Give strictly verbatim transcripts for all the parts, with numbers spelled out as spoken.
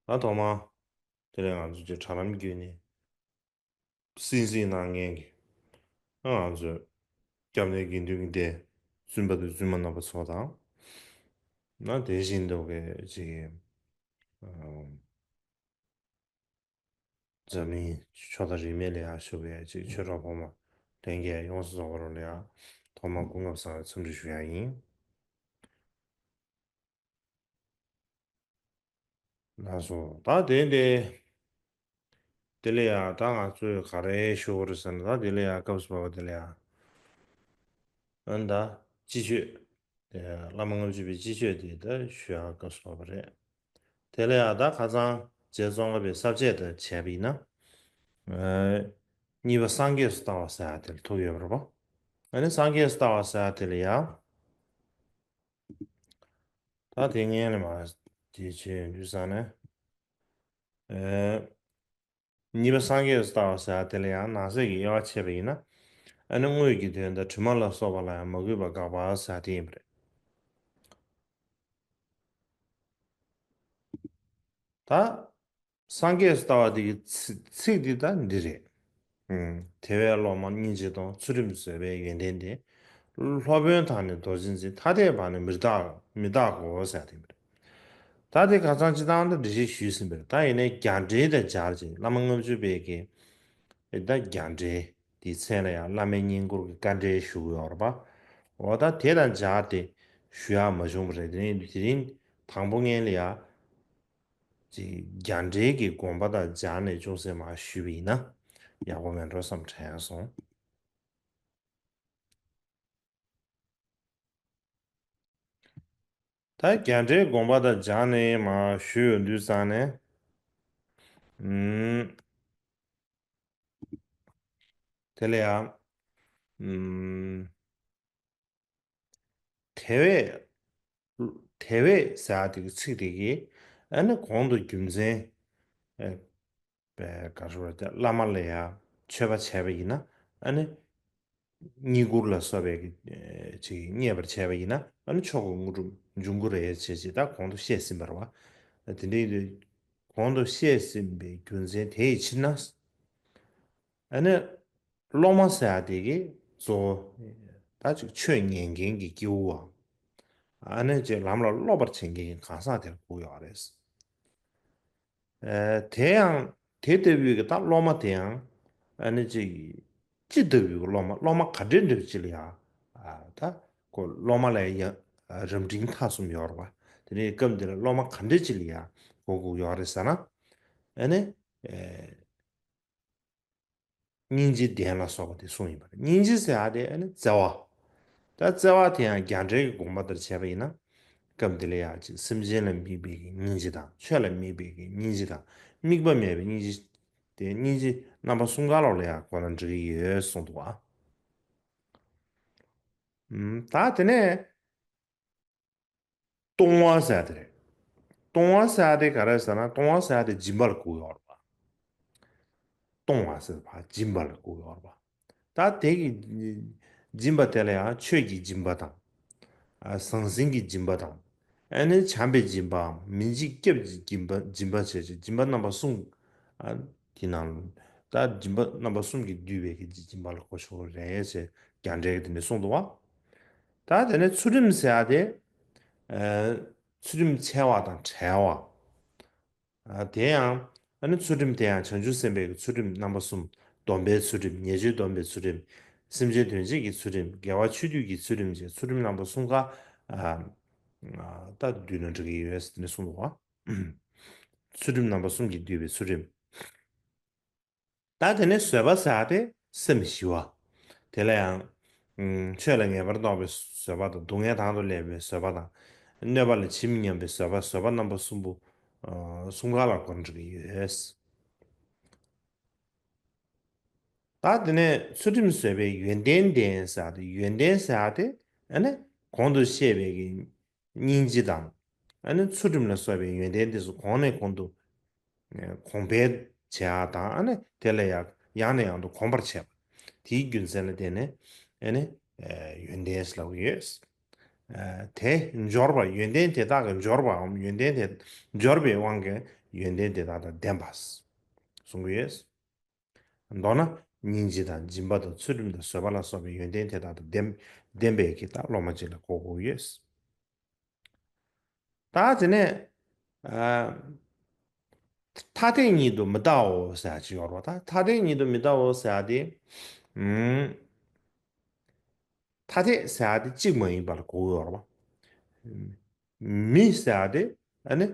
ད་ཐོག་མ་དེ་ལས་ང་ཚོ་ཀྱི་དྲ་ལམ་བརྒྱུད་ནས་སིང་སིང་གནང་མཁན་གྱི་ང་ཚོ་སྐྱབས་གནས་དགེ་འདུན་གྱི་སྡེ་བཙུན་པ་དང་བཙུན་མ་རྣམ་པ་ཚོ་དང་། ན་དེ་བཞིན་དུ་གི་ཅིག་ཨ། འཛམ་གླིང་ཕྱོགས་དང་རིས་མེད་ལ་ཡང་བཞུགས་པའི་ཅིག་ཆོས་གྲོགས་ཕོ་མོ་ལྷན་རྒྱས་ཡོངས་སུ་རྫོགས་པ་རོ་ལ་ཡང་ཐོག་མར་སྐུ་ཁམས་བཟང་བའི་འཚམས་འདྲི་ཞུ་ཡ་ཡིན། ལགས་སོ། ད་དེ་འདི་དེ་ལ་ཡང་ད་ང་ཚོས་ག་རེ་ཞུ་དགོས་རེད་ཟེར་ན། ད་དེ་ལ་ཡང་སྐབས་སུ་བབས་པ་དེ་ལ་ཡང་ཨ་ནི་ད་སྤྱི་ཆོས་དེ་བླ་མ་ལྔ་བཅུ་པའི་སྤྱི་ཆོས་དེ་ད་ཞུ་ཡག་སྐབས་སུ་བབས་པ་རེད། དེ་ལ་ཡང་ད་ཁ་སང་རྗེ་ཙོང་ཁ་པའི་ས་བཅད་དུ་བྱས་པ་ཡིན་ན། ཨ། གཉིས་པ་སངས་རྒྱས་སུ་ལྟ་བ་ཟེར་ཡ་དེ་ལ་ཐུག་ཡོད་པ་རེད་པ། ཨ་ནི་སངས་རྒྱས་སུ་ལྟ་བ་ཟེར་ཡ་དེ་ལ་ཡང་། ད་དེ་ངས་ལ་མ་དེ་བྱས་ཡོང་དུས་ཙང་ནས། ཨེ། གཉིས་པ་སངས་རྒྱས་སུ་ལྟ་བ་ཟེར་ཡ་དེ་ལ་ཡང་ནང་གསེས་ཀྱི་དབྱེ་བ་ཕྱེ་བ་ཡིན་ན། ཨ་ནི་དངོས་ཀྱི་དོན་དང་དྲི་མ་ལ་སོགས་པ་ལ་ཡང་མ་གུས་པ་དགག་པ་ཟེར་ཡ་དེ་ཡིན་པ་རེད། ད། སངས་རྒྱས་སུ་ལྟ་བ་དེ་གི་ཚིག་ཚིག་འདི་ད་འདི་རེད། ཨུམ། དེ་བས་སློབ་མ་སྙིང་རྗེ་དང་། ཚུལ་ཁྲིམས་བཟོད་པའི་ཡོན་ཏན་ལྡན། སློབ་དཔོན་དག་ནི་རྡོ་རྗེ་འཛིན། ཐ་དད་པ་ནི་མི་རྟག་མི་རྟག་གོ་ཟེར་དེ་མི་རེད། ད་དེ་ཁ་སང་སྤྱི་བཏང་དུ་འགྲེལ་བཤད་ཞུས་ཟིན་པ་རེད། ད་ཡིན་ནའི་རྒྱ་འགྲེལ་དང་སྦྱར་ཅིང་བླ་མ་ལྔ་བཅུ་པའི་གི་ད་རྒྱ་འགྲེལ་དེའི་མཚན་ལ་ཡང་བླ་མའི་བསྙེན་བཀུར་གྱི་དཀའ་འགྲེལ་ཞུ་གི་ཡོད་རེད་པ། འོ་ད་དེ་དང་སྦྱར་ཏེ་ཞུ་ཡག་མ་བྱུང་བ་རེད། དེ་རིང་དེ་རིང་དང་པོ་ངས་ལ་ཡ། ཅིག་རྒྱ་འགྲེལ་གྱི་དགོངས་པ་དང་སྦྱར་ནས་ཅུང་ཟད་མར་ཞུས་པ་ཡིན་ན་ཡག་པོ་མེད་འགྲོ་བསམ་དྲན་སོང་། ད་རྒྱ་འགྲེལ་དགོངས་པ་དང་སྦྱར་ནས་མར་ཞུས་ཡོང་དུས་ཙང་ནས། ཨུམ། དེ་ལ་ཡང་། ཨུམ། དེ་བས། དེ་བས་ཟེར་ཡག་དེ་གི་ཚིག་དེ་གིས་ཨ་ནི་གོང་དུ་རྒྱུ་མཚན། ཨེ། པའི་ག་རེ་ཟེར་དགོས་རེད། བླ་མ་ལ་ཡང་མཆོད་པ་བྱས་པ་ཡིན་ན་ཨ་ནི་བསྙེན་བཀུར་ལ་སོགས་པའི་གི་ཅིག་བརྙས་པར་བྱས་པ་ཡིན་ན་ཨ་ནི་མཆོག་གི་དངོས་གྲུབ་འབྱུང་གི་རེད་ཅེས་ཅིག་ད་གོང་དུ་བཤད་ཟིན་པ་རེད་པ། དེ་འདྲ་ཡིན་དུས་གོང་དུ་བཤད་ཟིན་པའི་རྒྱུ་མཚན་དེ་ཡི་ཕྱིར་ན། ཨ་ནི་སློབ་མ་ཟེར་ཡག་དེ་གི་གཙོ་བོ་ད་ཅིག་ཆོས་ཉན་མཁན་གྱི་སྐྱེ་བོ་བ། ཨ་ནི་ཅིག་ལམ་ལ་སློབ་པར་བྱེད་མཁན་གྱི་གང་ཟག་དེར་གོ་ཡོད་རེད། ཨ། དེ་ཡང་དེ་ལྟ་བུའི་གི་ད་སློབ་མ་དེ་ཡང་ཨ་ནི་ཅིག་ཅི་ལྟ་བུའི་གི་སློབ་མ་སློབ་མ་ག་འདྲའི་འདྲ་བ་ཅིག་ལ་ཡང་ཨ་ད་ཁོ་སློབ་མ་ལ་ཡང་རབ་འབྲིང་ཐ་གསུམ་ཡོད་རེད་པ། དེ་ནས་སྐབས་འདི་ལ་སློབ་མ་ག་འདྲ་ཅིག་ལ་ཡང་གོ་དགོས་ཡོད་རེད་ཟེར་ན། ཨ་ནི་ཨེ། སྙིང་རྗེ་ལྡན་ལ་སོགས་པ་དེ་གསུངས་ཡིན་པ་རེད། སྙིང་རྗེ་ཟེར་ཡག་དེ་ཨ་ནི་བརྩེ་བ། ད་བརྩེ་བ་དེ་ཡང་རྒྱ་འགྲེལ་གྱི་དགོངས་པ་ལྟར་བྱས་པ་ཡིན་ན། སྐབས་འདི་ལ་ཡང་ཅིག་སེམས་ཅན་ལ་དམིགས་པའི་གི་སྙིང་རྗེ་དང་ཆོས་ལ་དམིགས་པའི་གི་སྙིང་རྗེ་དང་དམིགས་པ་མེད་པའི་སྙིང་རྗེ། དེ་སྙིང་རྗེ་རྣམ་པ་གསུམ་ཀ་ལོག་ལ་ཡང་གོ་ན་འགྲིག་གི་ཡོད་གསུངས་འདུག་པ། ཨུམ། ད་དེ་ནས། ལྟུང་བ་ཟེར་ཡག་དེ་རེད། ལྟུང་བ་ཟེར་ཡག་དེ་ག་རེ་ཟེར་ན་ལྟུང་བ་ཟེར་ཡག་དེ་སྦྱིན་པ་ལ་གོ་ཡོད་རེད་པ། ལྟུང་བ་ཟེར་བ་སྦྱིན་པ་ལ་གོ་ཡོད་རེད་པ། ད་དེ་གི་སྦྱིན་པ་དེ་ལ་ཡང་ཆོས་ཀྱི་སྦྱིན་པ་དང་། ཨ། ཟང་ཟིང་གི་སྦྱིན་པ་དང་། ཨ་ནི་བྱམས་པའི་སྦྱིན་པའམ་མི་འཇིགས་སྐྱབས་ཀྱི་སྦྱིན་པ་སྦྱིན་པ་བྱས་ཏེ་སྦྱིན་པ་རྣམ་པ་གསུམ། ཨ། དེ་ནང་ད་སྦྱིན་པ་རྣམ་པ་གསུམ་གྱིས་བསྡུས་པའི་གི་སྦྱིན་པ་ལ་གོ་ཆོག་རེད་ཅེས་རྒྱ་འགྲེལ་གྱི་དེ་འདྲ་གསུངས་འདུག་པ། ད་དེ་ནས་ཚུལ་ཁྲིམས་ཟེར་ཡག་དེ། ཨ། ཚུལ་ཁྲིམས་འཆལ་བ་དང་བྲལ་བ། ཨ། དེ་ཡང་ཨ་ནི་ཚུལ་ཁྲིམས་དེ་ཡང་བྱང་ཆུབ་སེམས་དཔའི་གི་ཚུལ་ཁྲིམས་རྣམ་པ་གསུམ། སྡོམ་པའི་ཚུལ་ཁྲིམས། ཉེས་སྤྱོད་སྡོམ་པའི་ཚུལ་ཁྲིམས། སེམས་ཅན་དོན་བྱེད་ཀྱི་ཚུལ་ཁྲིམས། དགེ་བ་ཆོས་སྡུད་ཀྱི་ཚུལ་ཁྲིམས་བཅས་ཚུལ་ཁྲིམས་རྣམ་པ་གསུམ་ཀ་ཨ། ཨ། ད་བསྡུས་ན་འགྲིག་གི་ཡོད་ཟེར་ནས་གསུངས་འདུག་པ། ཚུལ་ཁྲིམས་རྣམ་པ་གསུམ་གྱིས་བསྡུས་པའི་ཚུལ་ཁྲིམས། ད་དེ་ནས་བཟོད་པ་ཟེར་ཡག་དེ་སེམས་ཞི་བ། དེ་ལ་ཡང་། ཨུམ། ཆོས་ལ་ངེས་པར་རྟོགས་པའི་བཟོད་པ་དང་སྡུག་བསྔལ་དང་དུ་ལེན་པའི་བཟོད་པ་དང་། གནོད་པ་ལ་ཇི་མི་སྙམ་པའི་བཟོད་པ། བཟོད་པ་རྣམ་པ་གསུམ་པོ། ཨ། གསུམ་ཀ་ལ་གོ་འགྲོ་གི་ཡོད། ད་དེ་ནས་ཚུལ་ཁྲིམས་བཟོད་པའི་ཡོན་ཏན་ལྡན་ཟེར་ཡག་དེ་ཡོན་ཏན་ཟེར་ཡག་དེ་ཨ་ནི་གོང་དུ་བཤད་པའི་གི་སྙིང་རྗེ་དང་། ཨ་ནི་ཚུལ་ཁྲིམས་ལ་སོགས་པའི་ཡོན་ཏན་དེ་ཚོ་གོང་ནས་གོང་དུ་གོང་འཕེལ་བྱེད་ཡག་དང་། ཨ་ནི་དེ་ལ་ཡང་ཡང་ནས་ཡང་དུ་གོམས་པར་བྱེད་པ། དེའི་རྒྱུ་མཚན་ལ་བརྟེན་ནས་ཨ་ནི་ཡོན་ཏན་ལབ་ཀྱི་ཡོད། དེ་འབྱོར་པ། ཡོན་ཏན་དེ་དག་གི་འབྱོར་པའམ་ཡོན་ཏན་དེ་འབྱོར་པའི་དབང་གིས་ ཡོན་ཏན་དེ་དག་དང་ལྡན་པ་གསུང་གི་ཡོད། མདོར་ན་སྙིང་རྗེ་དང་སྦྱིན་པ་དང་ཚུལ་ཁྲིམས་དང་བཟོད་པ་ལ་སོགས་པའི་ཡོན་ཏན་དེ་དག་དང་ལྡན་ལྡན་པའི་གི་ད་སློབ་མ་ཅིག་ལ་གོ་དགོས་ཡོད། ད་དེ་ནས་ཨ། ཐ་དད་ཉིད་དུ་མི་ལྟའོ་ཟེར་ཡ་ཅིག་ཡོད་རེད་པ། ད་ཐ་དད་ཉིད་དུ་མི་ལྟའོ་ཟེར་ཡ་དེ། ཨུམ། ཐ་དད་ཟེར་ཡ་དེ་གཅིག་མ་ཡིན་པ་ལ་གོ་གི་ཡོད་རེད་པ། མི་ཟེར་ཡ་དེ་ཨ་ནི་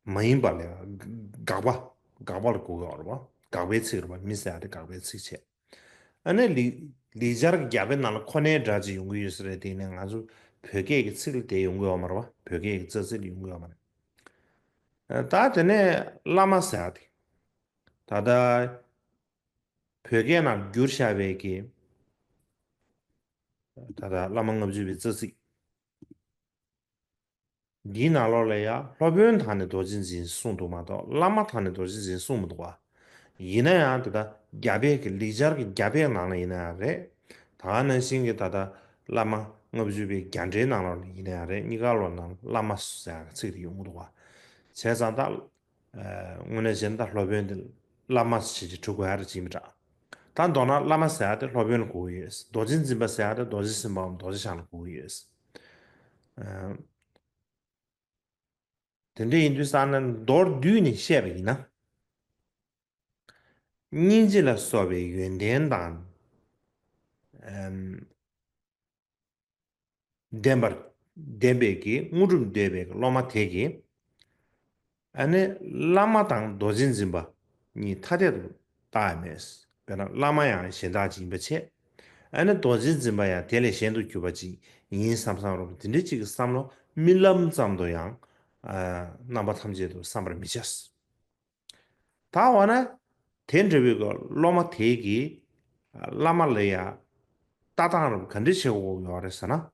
མ་ཡིན་པ་ལ་དགག་པ། དགག་པ་ལ་གོ་གི་ཡོད་རེད་པ། དགག་པའི་ཚིག་རེད་པ། མི་ཟེར་ཡ་དེ་དགག་པའི་ཚིག་བྱས། ཨ་ནི་ལེགས་ལེགས་སྦྱར་གྱི་རྒྱ་དཔེ་ནང་ལ་ཁོ་ནའི་སྒྲ་ཅིག་ཡོང་གི་ཡོད་ས་རེད། དེ་ནས་ང་ཚོ་བོད་སྐད་ཀྱི་ཚིག་ལ་དེ་ཡོང་གི་ཡོད་མ་རེད་པ། བོད་སྐད་ཀྱི་རྩ་ཚིག་ལ་ཡོང་གི་ཡོད་མ་རེད། ད་དེ་ནས་བླ་མ་ཟེར་ཡ་དེ། ད་ལྟ་བོད་སྐད་ནང་བསྒྱུར་བཞག་པའི་གི། ད་ལྟ་བླ་མ་ལྔ་བཅུ་པའི་རྩ་ཚིག་འདིའི་ནང་ལོགས་ལ་ཡང་སློབ་དཔོན་དག་ནི་རྡོ་རྗེ་འཛིན་གསུངས་འདུག་མ་གཏོགས་བླ་མ་དག་ནི་རྡོ་རྗེ་འཛིན་གསུངས་མི་འདུག་པ། ཡིན་ན་ཡང་དེ་ལྟར་རྒྱ་དཔེ་གི་ལེགས་སྦྱར་གྱི་རྒྱ་དཔེ་ནང་ལ་ཡིན་ན་ཡང་རེད། ད་ག་ནང་བཞིན་གྱི་ད་ལྟ་བླ་མ་ལྔ་བཅུ་པའི་རྒྱ་འགྲེལ་ནང་ལོགས་ལ་ཡིན་ན་ཡང་རེད། གཉིས་ཀ་ལོགས་ནང་བླ་མ་ཟེར་ཡག་ཚིག་དེ་ཡོང་གི་འདུག་པ། བྱས་ཙང་ད་དངོས་གནས་བྱས་ན་ད་སློབ་དཔོན་དེ་བླ་མ་ཞེས་ཀྱི་གྲུབ་དགོས་ཡ་རེད་ཅིག་མི་འདྲ། ད་མདོར་ན་བླ་མ་ཟེར་ཡ་དེ་སློབ་དཔོན་ལ་གོ་གི་ཡོད། རྡོ་རྗེ་འཛིན་པ་ཟེར་ཡ་དེ་རྡོ་རྗེ་སེམས་དཔའམ་རྡོ་རྗེ་འཆང་ལ་གོ་གི་ཡོད། དེ་འདྲ་ཡིན་དུས་ཙང་ན་མདོར་བསྡུས་ནས་བཤད་པ་ཡིན་ན། སྙིང་རྗེ་ལ་སོགས་པའི་ཡོན་ཏན་དང་ལྡན་པར་ལྡན་པའི་གི་དངོས་གྲུབ་འདོད་པའི་སློབ་མ་དེ་གིས། ཨ་ནི་བླ་མ་དང་རྡོ་རྗེ་འཛིན་པ་གཉིས་ཐ་དད་དུ་བཏགས་ཡ་མེད། དཔེར་ན་བླ་མ་ཡང་གཞན་དག་ཅིག་ཡིན་པ་བྱས། ཨ་ནི་རྡོ་རྗེ་འཛིན་པ་ཡང་དེ་ལས་གཞན་དུ་གྱུར་པ་ཅིག་ཡིན་བསམ་བསམ་རོགས་དེ་འདྲའི་ཅིག་གི་བསམ་བློ་རྨི་ལམ་ཙམ་དུ་ཡང་རྣམ་པ་ཐམས་ཅད་དུ་བསམ་པར་མི་བྱ། ད་འོ་ན་དེ་འདྲ་བའི་གི་སློབ་མ་དེ་གིས་བླ་མ་ལ་ཡ་ལྟ་སྟངས་རབ་ག་འདྲ་བྱེད་དགོས་ཡོད་རེད་ཟེར་ན།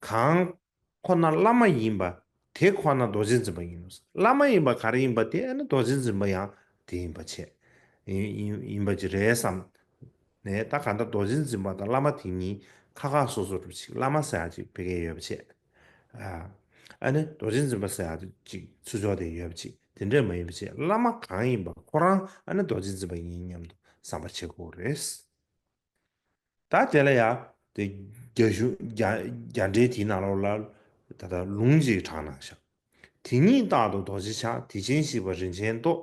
གང་ཁོ་ན་བླ་མ་ཡིན་པ་དེ་ཁོ་ན་རྡོ་རྗེ་འཛིན་པ་ཡིན་ནོ། བླ་མ་ཡིན་པ་ག་རེ་ཡིན་པ་དེ་ཨ་ནི་རྡོ་རྗེ་འཛིན་པ་ཡང་དེ་ཡིན་པ་བྱས། ཡིན་ཡིན་ཡིན་པ་ཅིག་རེད་བསམ་ནས། ད་ག་འདྲ་རྡོ་རྗེ་འཛིན་པ་དང་བླ་མ་དེ་གཉིས་ཁ་ཁ་སོ་སོ་རུ་ཅིག་བླ་མ་ཟེར་ཡ་ཅིག་ཕ་གིར་ཡོད་པ་བྱས། ཨ་ནི་རྡོ་རྗེ་འཛིན་པ་ཟེར་ཡ་ཅིག་ཚུར་ཕྱོགས་དེ་ཡོད་པ་ཅིག་དེ་འདྲ་མ་ཡིན་པ་བྱས། བླ་མ་གང་ཡིན་པ་ཁོ་རང་ཨ་ནི་རྡོ་རྗེ་འཛིན་པ་ཡིན་སྙམ་དུ་བསམ་པ་བྱེད་དགོས་རེད། ད་དེ་ལ་ཡ་དེ་རྒྱ་གཞུང་རྒྱ་རྒྱ་འགྲེལ་དེའི་ནང་ལོགས་ལ་ད་ལྟ་ལུང་ཅིག་དྲངས་གནང་ཤག་དེ་ཉིད་རྟག་ཏུ་རྡོ་རྗེ་འཆང་། དེ་བཞིན་གཤེགས་པ་རིན་ཆེན་ཏོག་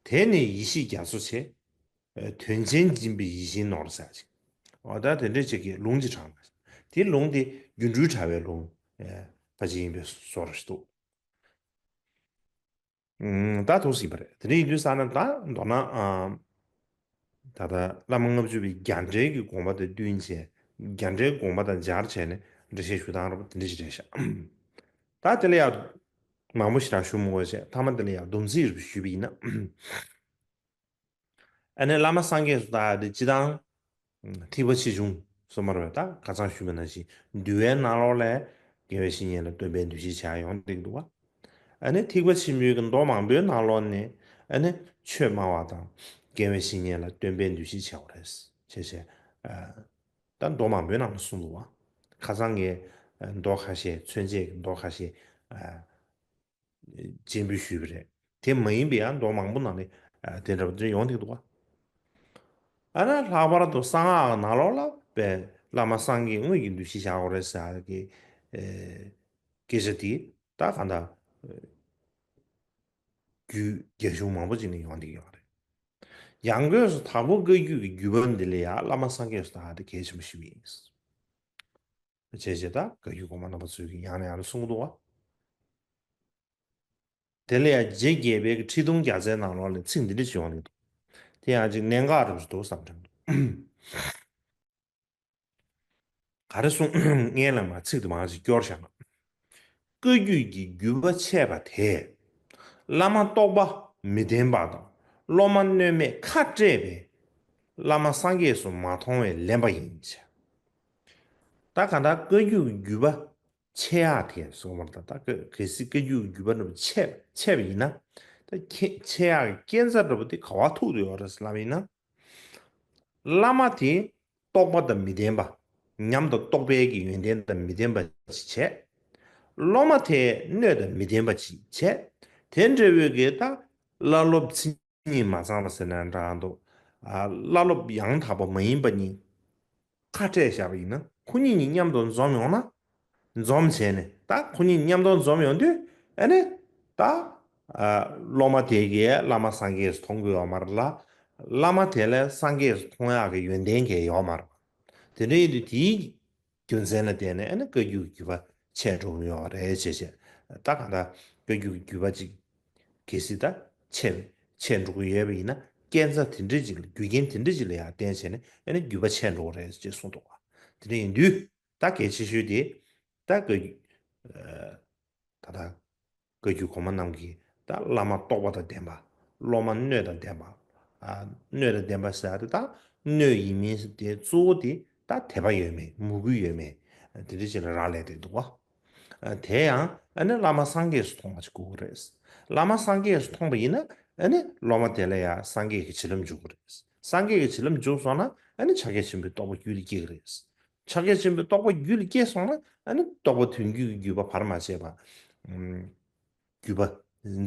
དེ་ནི་ཡེ་ཤེས་རྒྱ་མཚོ་ཆེ། དོན་ཆེན་འབྱིན་པའི་ཡིད་བཞིན་ནོར་ཟེར་ཅིག་འོ་ད་དེ་འདྲ་ཅིག་གི་ལུང་ཅིག་དྲངས་གནང་ཤག་དེ་ལུང་དེ་སྒྱུ་འཕྲུལ་དྲ་བའི་ལུང་ཕལ་ཆེར་ཡིན་པའི་བཟོ་འདྲ་ཞིག་འདུག་ད་ཐུགས་སྲིད་པ་རེད། དེ་འདྲ་ཡིན་དུས་ཙང་ན་ད་མདོར་ན་ཨ། ད་ལྟ་བླ་མ་ལྔ་བཅུ་པའི་རྒྱ་འགྲེལ་གྱི་དགོངས་པ་དང་བསྟུན་བྱས། རྒྱ་འགྲེལ་དགོངས་པ་དང་སྦྱར་བྱས་ནས་འགྲེལ་བཤད་ཞུ་སྟངས་རབ་དེ་འདྲ་ཞིག་རེད་ཤག་ད་དེ་ལ་ཡང་མང་པོ་ཞེ་དྲག་ཞུ་མི་དགོས་བྱས། མཐའ་མ་དེ་ལ་ཡང་སྡོམ་ཚིག་རེ་ཞུས་པ་ཡིན་ན། ཨ་ནི་བླ་མ་སངས་རྒྱས་སུ་བཏགས་ཏེ་སྤྱི་དང་། ཐེག་པ་ཆེ་ཆུང་སོ་མར་བས་ད་ཁ་སང་ཞུས་པ་ནང་བཞིན་འདུལ་བའི་ནང་ལོགས་ལས་དགེ་བའི་བཤེས་གཉེན་ལ་སྟོན་པའི་འདུ་ཤེས་བྱ་ཡོང་གི་འདུག་བ། ཨ་ནི་ཐེག་པ་ཆེན་པོའི་གི་མདོ་མང་པོའི་ནང་ལོགས་ནས་ཨ་ནི་ཆོས་སྨྲ་བ་དང་དགེ་བའི་བཤེས་གཉེན་ལ་སྟོན་པའི་འདུ་ཤེས་བྱ་དགོས་རེད་བྱས་བྱས། ད་མདོ་མང་པོའི་ནང་ལ་གསུངས་འདུག་བ། ཁ་སང་ངས་མདོ་ཁ་ཤས་མཚོན་བྱེད་ཀྱི་མདོ་ཁ་ཤས། སྤྱན་འབུལ་ཞུས་པ་རེད། དེ་མ་ཡིན་པའི་ཡང་མདོ་མང་པོ་ནང་ནས་དེ་འདྲ་བ་དེ་ཡོང་གི་འདུག་ག་ཨ་ན་ལྷག་པར་དུ་གསང་སྔགས་ནང་ལོགས་ལ་པའི་བླ་མ་སངས་རྒྱས་དངོས་ཀྱི་འདུ་ཤེས་བཞག་དགོས་རེད་ཟེར་གི་སྐད་ཆ་དེ་ད་གང་ལྟར་རྒྱུད་རྒྱ་གཞུང་མང་པོ་ཅིག་ནས་ཡོང་གི་ཡོད་རེད། ཡང་སྒོས་སུ་དྭགས་པོ་བཀའ་བརྒྱུད་ཀྱི་བརྒྱུད་པ་འདི་ལ་ཡང་བླ་མ་སངས་རྒྱས་སུ་བཏགས་དེ་གལ་ཆེན་པོ་ཞིག་ཡིན། བྱས་བྱས་ད་བཀའ་བརྒྱུད་གོང་མ་རྣམ་པ་ཚོས་ཀྱི་ཡང་ནས་ཡང་ནས་གསུང་གི་འདུག་བ། དེ་ལ་ཡང་རྗེ་བརྒྱད་པའི་ཁྲི་གདུང་བརྒྱ་རྩའི་ནང་ལོགས་ལ་ཚིག་འདི་འདྲ་ཞིག་ཡོང་གི་འདུག་དེ་ཡང་ཅིག་གནད་འགག་རུ་འདུག་བསམ་དྲན་འདུག་ག་རེ་གསུང་ངས་ལ་མ་ཚིག་དུ་མ་ཅིག་སྐྱོར་བཞག་ན། བཀའ་བརྒྱུད་ཀྱི་བརྒྱུད་པ་ཆད་པ་དེས་བླ་མ་རྟོགས་པ་མི་ལྡན་པ་དང་སློབ་མ་གནོད་མེད་ཁ་བྲལ་བས་བླ་མ་སངས་རྒྱས་སུ་མ་མཐོང་བས་ལན་པ་ཡིན་ཅེས། ད་གང་ལྟར་བཀའ་བརྒྱུད་ཀྱི་བརྒྱུད་པ་ཆད་ཡག་དེ་སོང་བར་ད་ལྟ་གལ་སྲིད་བཀའ་བརྒྱུད་ཀྱི་བརྒྱུད་པ་རྣམས་ཆད་ཆད་པ་ཡིན་ན། ད་ཁྱེད་ཆད་ཡག་གི་རྐྱེན་རྩ་འདྲ་པོ་དེ་ག་བ་ཐུག་ཏུ་ཡོད་རེད་ཟེར་ལབ་ཡིན་ན། བླ་མ་དེ་རྟོགས་པ་དང་མི་ལྡན་པ། ཉམས་དང་རྟོགས་པའི་གི་ཡོན་ཏན་དང་མི་ལྡན་པ་ཞིག་བྱས། སློབ་མ་དེས་སྣོད་དང་མི་ལྡན་པ་ཅིག་བྱས། དེ་འདྲ་བོའི་གི་ད་བླ་སློབ་མཚན་ཉིད་མ་ཚང་བ་ཟེར་ན་འདྲ་འདུག་ཨ། བླ་སློབ་ཡང་དག་པ་མ་ཡིན་པ་གཉིས་ཁ་བྲལ་བཞག་པ་ཡིན་ན། ཁོ་གཉིས་གཉིས་མཉམ་དུ་འཛོམས་ཡོང་ན། འཛོམས་བྱས་ནས་ད་ཁོ་གཉིས་མཉམ་དུ་འཛོམས་ཡོང་དུས། ཨ་ནི་ད་ཨ། སློབ་མ་དེ་གིས་བླ་མ་སངས་རྒྱས་སུ་མཐོང་གི་ཡོད་མ་རེད་ལ། བླ་མ་དེ་ལ་སངས་རྒྱས་སུ་མཐོང་ཡག་གི་ཡོན་ཏན་གང་ཡང་ཡོད་མ་རེད། དེ་འདྲ་ཡིན་དུས་དེའི་རྒྱུ་མཚན་ལ་བརྟེན་ནས། ཨ་ནི་བཀའ་བརྒྱུད་ཀྱི་བརྒྱུད་པ་ཆད་འགྲོ་གི་ཡོད་རེད་ཅེས་བཤད། ད་གང་ལྟར་བཀའ་བརྒྱུད་ཀྱི་བརྒྱུད་པ་ཅིག་གལ་སྲིད་ད་ཆད་ཆད་འགྲོ་གི་ཡོད་པ་ཡིན་ན། སྐས་འཛེག་དེ་འདྲ་ཅིག་ལ། རྒྱུ་རྐྱེན་དེ་འདྲ་ཅིག་ལ་ཡང་བརྟེན་བྱས་ནས། ཨ་ནི་བརྒྱུད་པ་ཆད་འགྲོ་གི་རེད་ཅེས་གསུངས་འདུག་བ། དེ་འདྲ་ཡིན་དུས་ད་གལ་ཆེ་ཤོས་དེ་ད་བཀའ་བརྒྱུད། ཨ། ད་ལྟ་བཀའ་བརྒྱུད་གོང་མ་རྣམས་ཀྱིས་ད་བླ་མ་རྟོགས་པ་དང་ལྡན་པ། སློབ་མ་སྣོད་དང་ལྡན་པ། ཨ། སྣོད་དང་ལྡན་པ་ཟེར་ཡ་དེ། ད་སྣོད་ཡིན་མིན་དེ་གཙོ་བོ་དེ་ད་དད་པ་ཡོད་མེད། མོས་གུས་ཡོད་མེད། དེ་འདྲ་ཅིག་ལ་རག་ལས་བསྡད་འདུག་བ། ཨ། དེ་ཡང་ཨ་ནི་བླ་མ་སངས་རྒྱས་སུ་མཐོང་བ་ཅིག་དགོས་ཀྱི་རེད། བླ་མ་སངས་རྒྱས་སུ་མཐོང་བ་ཡིན་ན། ཨ་ནི་སློབ་མ་དེ་ལ་ཡང་སངས་རྒྱས་ཀྱི་བྱིན་རླབས་འཇུག་གི་རེད། སངས་རྒྱས་ཀྱི་བྱིན་རླབས་འཇུག་སོང་ན། ཨ་ནི་ཕྱག་རྒྱ་ཆེན་པོའི་རྟོགས་པ་རྒྱུད་ལ་སྐྱེ་གི་རེད། ཕྱག་རྒྱ་ཆེན་པོའི་རྟོགས་པ་རྒྱུད་ལ་སྐྱེས་སོང་ན། ཨ་ནི་རྟོགས་པ་དོན་བརྒྱུད་ཀྱི་བརྒྱུད་པ་བར་མ་ཆད་པ། ཨམ། བརྒྱུད་པ་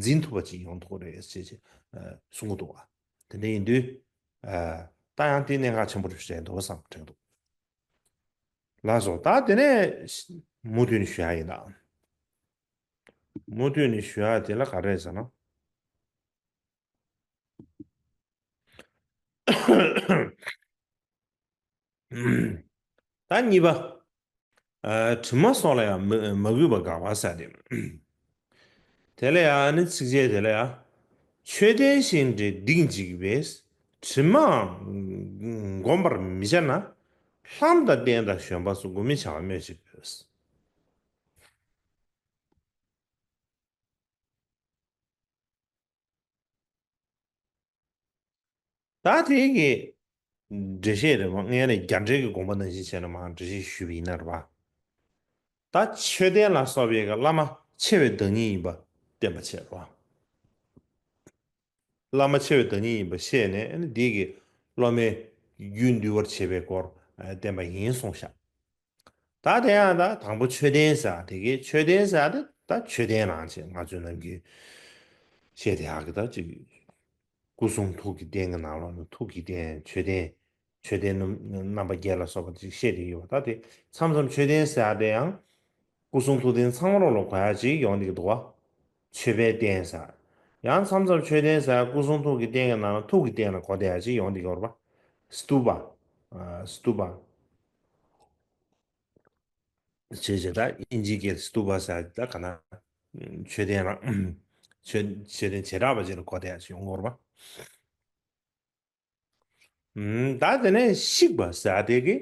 འཛིན་ཐུབ་པ་ཅིག་ཡོང་ཐུབ་ཀྱི་རེད་ཅེས་ཅེས། ཨ། གསུང་གི་འདུག་བ། དེ་འདྲ་ཡིན་དུས། ཨ། ད་ཡང་དེ་གནད་འགག་ཆེན་པོ་རེད་འདུག་བསམ་དྲན་འདུག་ལགས་སོ། ད་དེ་ནས་མུ་མཐུད་ནས་ཞུ་ཡ་ཡིན་ད། མུ་མཐུད་ནས་ཞུ་ཡ་དེ་ལ་ག་རེ་ཟེར་ན། ད་གཉིས་པ། ཨ། དྲི་མ་སོགས་ལ་ཡང་མ་མ་གུས་པ་དགག་པ་ཟེར་ཏེ། དེ་ལ་ཡང་ནི་ཚིགས་བཅད་དེ་ལ་ཡང་། ཆོས་ལྡན་ཤིང་འབྲས་སྡིག་འཇིག་པས། དྲི་མའང་བསྒོམ་པར་མི་བྱ་ན། ལྷམ་དང་སྟན་དང་བཞོན་པ་སོགས་དགོས་མི་བྱ་བ་སྨོས་ཅི་དགོས། ད་དེ་གི་འགྲེལ་བཤད་རེད་བ། སྔོན་ནས་རྒྱ་འགྲེལ་གྱི་དགོངས་པ་ནང་བཞིན་བྱས་ན་མར་འགྲེལ་བཤད་ཞུས་པ་ཡིན་ན་རེད་བ། ད་མཆོད་རྟེན་ལ་སོགས་པའི་གི་བླ་མ་ཆེ་བའི་བདག་ཉིད་ཡིན་པ་བསྟན་པ་བྱས་རེད་བ། བླ་མ་ཆེ་བའི་བདག་ཉིད་ཡིན་པ་ཤེས་ནས། ཨ་ནི་འདི་གིས་སློབ་མའི་རྒྱུད་འདུལ་བར་བྱེད་པའི་སྐོར་བསྟན་པ་ཡིན་གསུངས་ཤག་ད་དེ་ཡང་ད་དང་པོ་མཆོད་རྟེན་ཟེར་དེ་གི། མཆོད་རྟེན་ཟེར་དེ་ད་མཆོད་རྟེན་ནང་བཞིན། ང་ཚོས་ནམ་རྒྱུན་བཤད་བསྡད་ཡག་གི་ད་ཅིག་སྐུ་གསུང་ཐུགས་ཀྱི་རྟེན་གྱི་ནང་ལོགས་ནས། ཐུགས་ཀྱི་རྟེན། མཆོད་རྟེན། མཆོད་རྟེན་རྣམ་རྣམ་པ་བརྒྱད་ལ་སོགས་པ་ཅིག་བཤད་བསྡད་ཡོད་པ། ད་དེ་མཚམས་མཚམས་མཆོད་རྟེན་ཟེར་དེ་ཡང་སྐུ་གསུང་ཐུགས་རྟེན་ཚང་མ་ལོག་ལ་གོ་ཡ་ཅིག་ཡོང་བསྡད་ཀྱི་འདུག་བ། མཆོད་པའི་རྟེན་ཟེར། ཡང་མཚམས་མཚམས་མཆོད་རྟེན་ཟེར་སྐུ་གསུང་ཐུགས་ཀྱི་རྟེན་གྱི་ནང་ན་ཐུགས་ཀྱི་རྟེན་ལ་གོ་བསྡད་ཡ་ཅིག་ཡོང་བསྡད་ཀྱི་ཡོད་རེད་པ། སྟུ་པ། ཨ། སྟུ་པ། བྱས་བྱས། ད་དབྱིན་ཇིའི་སྐད་སྟུ་པ་ཟེར་ད་ག་ན་མཆོད་རྟེན་རང་། མཆོད་མཆོད་རྟེན་བྱེ་བྲག་པ་ཅིག་ལ་གོ་བསྡད་ཡ་ཅིག་ཡོང་གི་ཡོད་རེད་པ། ཨུམ། ད་དེ་ནས་བཤིག་པ་ཟེར་དེ་གི།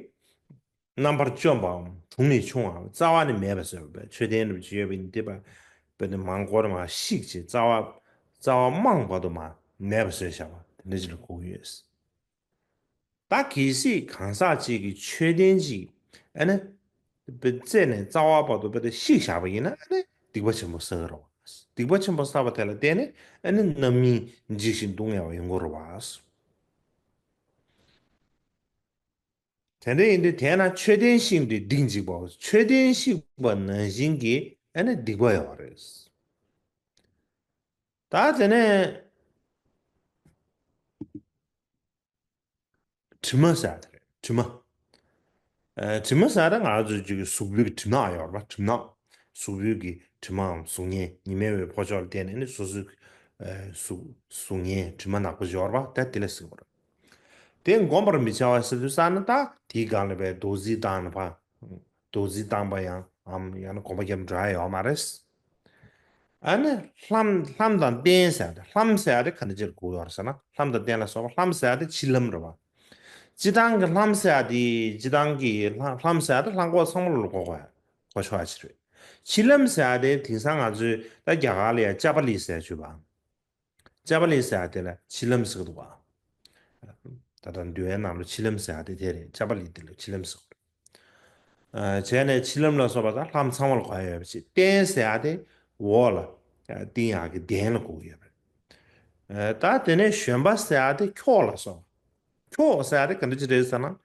རྣམ་པར་བཅོམ་པའམ་གྲུ་མི་ཆུང་བའམ་རྩ་བ་ནས་མེད་པ་བཟོས་པའི་མཆོད་རྟེན་རུ་ཅིག་ཡོད་པ་ཡིན་ཏེ། པ་དཔེ་དེ་མང་སྐོར་མར་བཤིག་ཅིག་རྩ་བ་རྩ་བ་རྨང་བར་དུ་མར་མེད་པ་བཟོས་བཞག་པ་དེ་འདྲ་ཅིག་ལ་གོ་གི་ཡོད། ད་གལ་སྲིད་གང་ཟག་ཅིག་གིས་མཆོད་རྟེན་ཅིག་ཨ་ནི་དཔེ་རྩད་ནས་རྩ་བ་བར་དུ་དཔེ་དེ་བཤིག་བཞག་པ་ཡིན་ན། ཨ་ནི་སྡིག་པ་ཆེན་པོ་བསགས་རེད་བ། སྡིག་པ་ཆེན་པོ་བསགས་པ་དེ་ལ་བརྟེན་ནས། ཨ་ནི་རྣམ་སྨིན་འཇིགས་ཤིང་སྡུག་བསྔལ་བ་ཡོང་གི་རེད་བ། དེ་འདྲ་ཡིན་དུས་དེས་ན་མཆོད་རྟེན་བཤིག་འདི་སྡིག་འཇིག་པའོ། མཆོད་རྟེན་བཤིག་པ་ནང་བཞིན་གྱི་ཨ་ནི་སྡིག་པ་ཡོད་རེད། ད་དེ་ནས་དྲི་མ་ཟེར་དེ་རེད། དྲི་མ། ཨ། དྲི་མ་ཟེར་དེ་ང་ཚོ་ཅིག་གི་གཟུགས་པོའི་གི་གྲིབ་ནག་ཡོད་རེད་པ། གྲིབ་ནག་གཟུགས་པོའི་གི་དྲི་མའམ་གཟུགས་བརྙན། ཉི་མའི་འོད་ཕོ་ཕྱོགས་ལ་བལྟས་ནས་ནི་སོ་སོའི་ཨ་གཟུགས་གཟུགས་བརྙན་དྲི་མ་ནག་པོ་ཡོད་རེད་པ། ད་དེ་ལ་ཟེར་གྱི་རེད། དེ་བསྒོམ་པར་མི་བྱ་བ་ཟེར་དུས་ཙ་ན། ད་དེའི་སྒང་ལ་བས་རྡོག་རྫིས་བཏང་ནས་ཕར། རྡོག་རྫིས་བཏང་པ་ཡང་ཨམ་ཡང་ན་གོམ་པ་རྒྱབ་འགྲོ་ཡ་ཡོད་མ་རེད། ཨ་ནི་ལྷམ་ལྷམ་དང་སྟན་ཟེར་ཡ་དེ། ལྷམ་ཟེར་ཡ་དེ་ག་འདྲ་ཅིག་ལ་གོ་གི་ཡོད་རེད་ཟེར་ན། ལྷམ་དང་སྟན་ལ་སོགས་པ། ལྷམ་ཟེར་ཡ་དེ་མཆིལ་ལྷམ་རེད་བ། སྤྱིར་བཏང་གི་ལྷམ་ཟེར་ཡ་དེ། སྤྱིར་བཏང་གི་ལྷ་ལྷམ་ཟེར་ཡ་དེ་ལྷམ་གོག་ཚང་མ་ལ་གོ་གོ་ཡ་གོ་ཆོག་ཡ་ཅིག་རེད། མཆིལ་ལྷམ་ཟེར་ཡ་དེ་དེང་སང་ང་ཚོས་ད་རྒྱ་གར་ལ་ཡ་ཅ་པ་ལི་ཟེར་བྱུས་པ། ཅ་པ་ལི་ཟེར་ཡ་དེ་ལ་མཆིལ་ལྷམ་ཟེར་གི་འདུག་བ། ད་ལྟ་འདུལ་བའི་ནང་ལ་མཆིལ་ལྷམ་ཟེར་ཡ་དེ་དེ་རེད། ཅ་པ་ལི་དེ་ལ་མཆིལ་ལྷམ་ཟེར་གི་རེད། ཨ། བྱས་ནས་མཆིལ་ལྷམ་ལ་སོགས་པ་དང་ལྷམ་ཚང་མ་ལ་གོ་ཡ་ཡོད་པ་ཅིག་སྟན་ཟེར་ཡ་དེ་འོག་ལ་ཨ་བཏིང་ཡག་གི་གདན་ལ་གོ་གི་ཡོད་པ་རེད། ཨ། ད་དེ་ནས་བཞོན་པ་ཟེར་ཡ་དེ་ཁྱོག་ལ་སོགས། ཁྱོག་ཟེར་ཡ་དེ་ག་འདྲ་ཅིག་རེད་ཟེར་ན།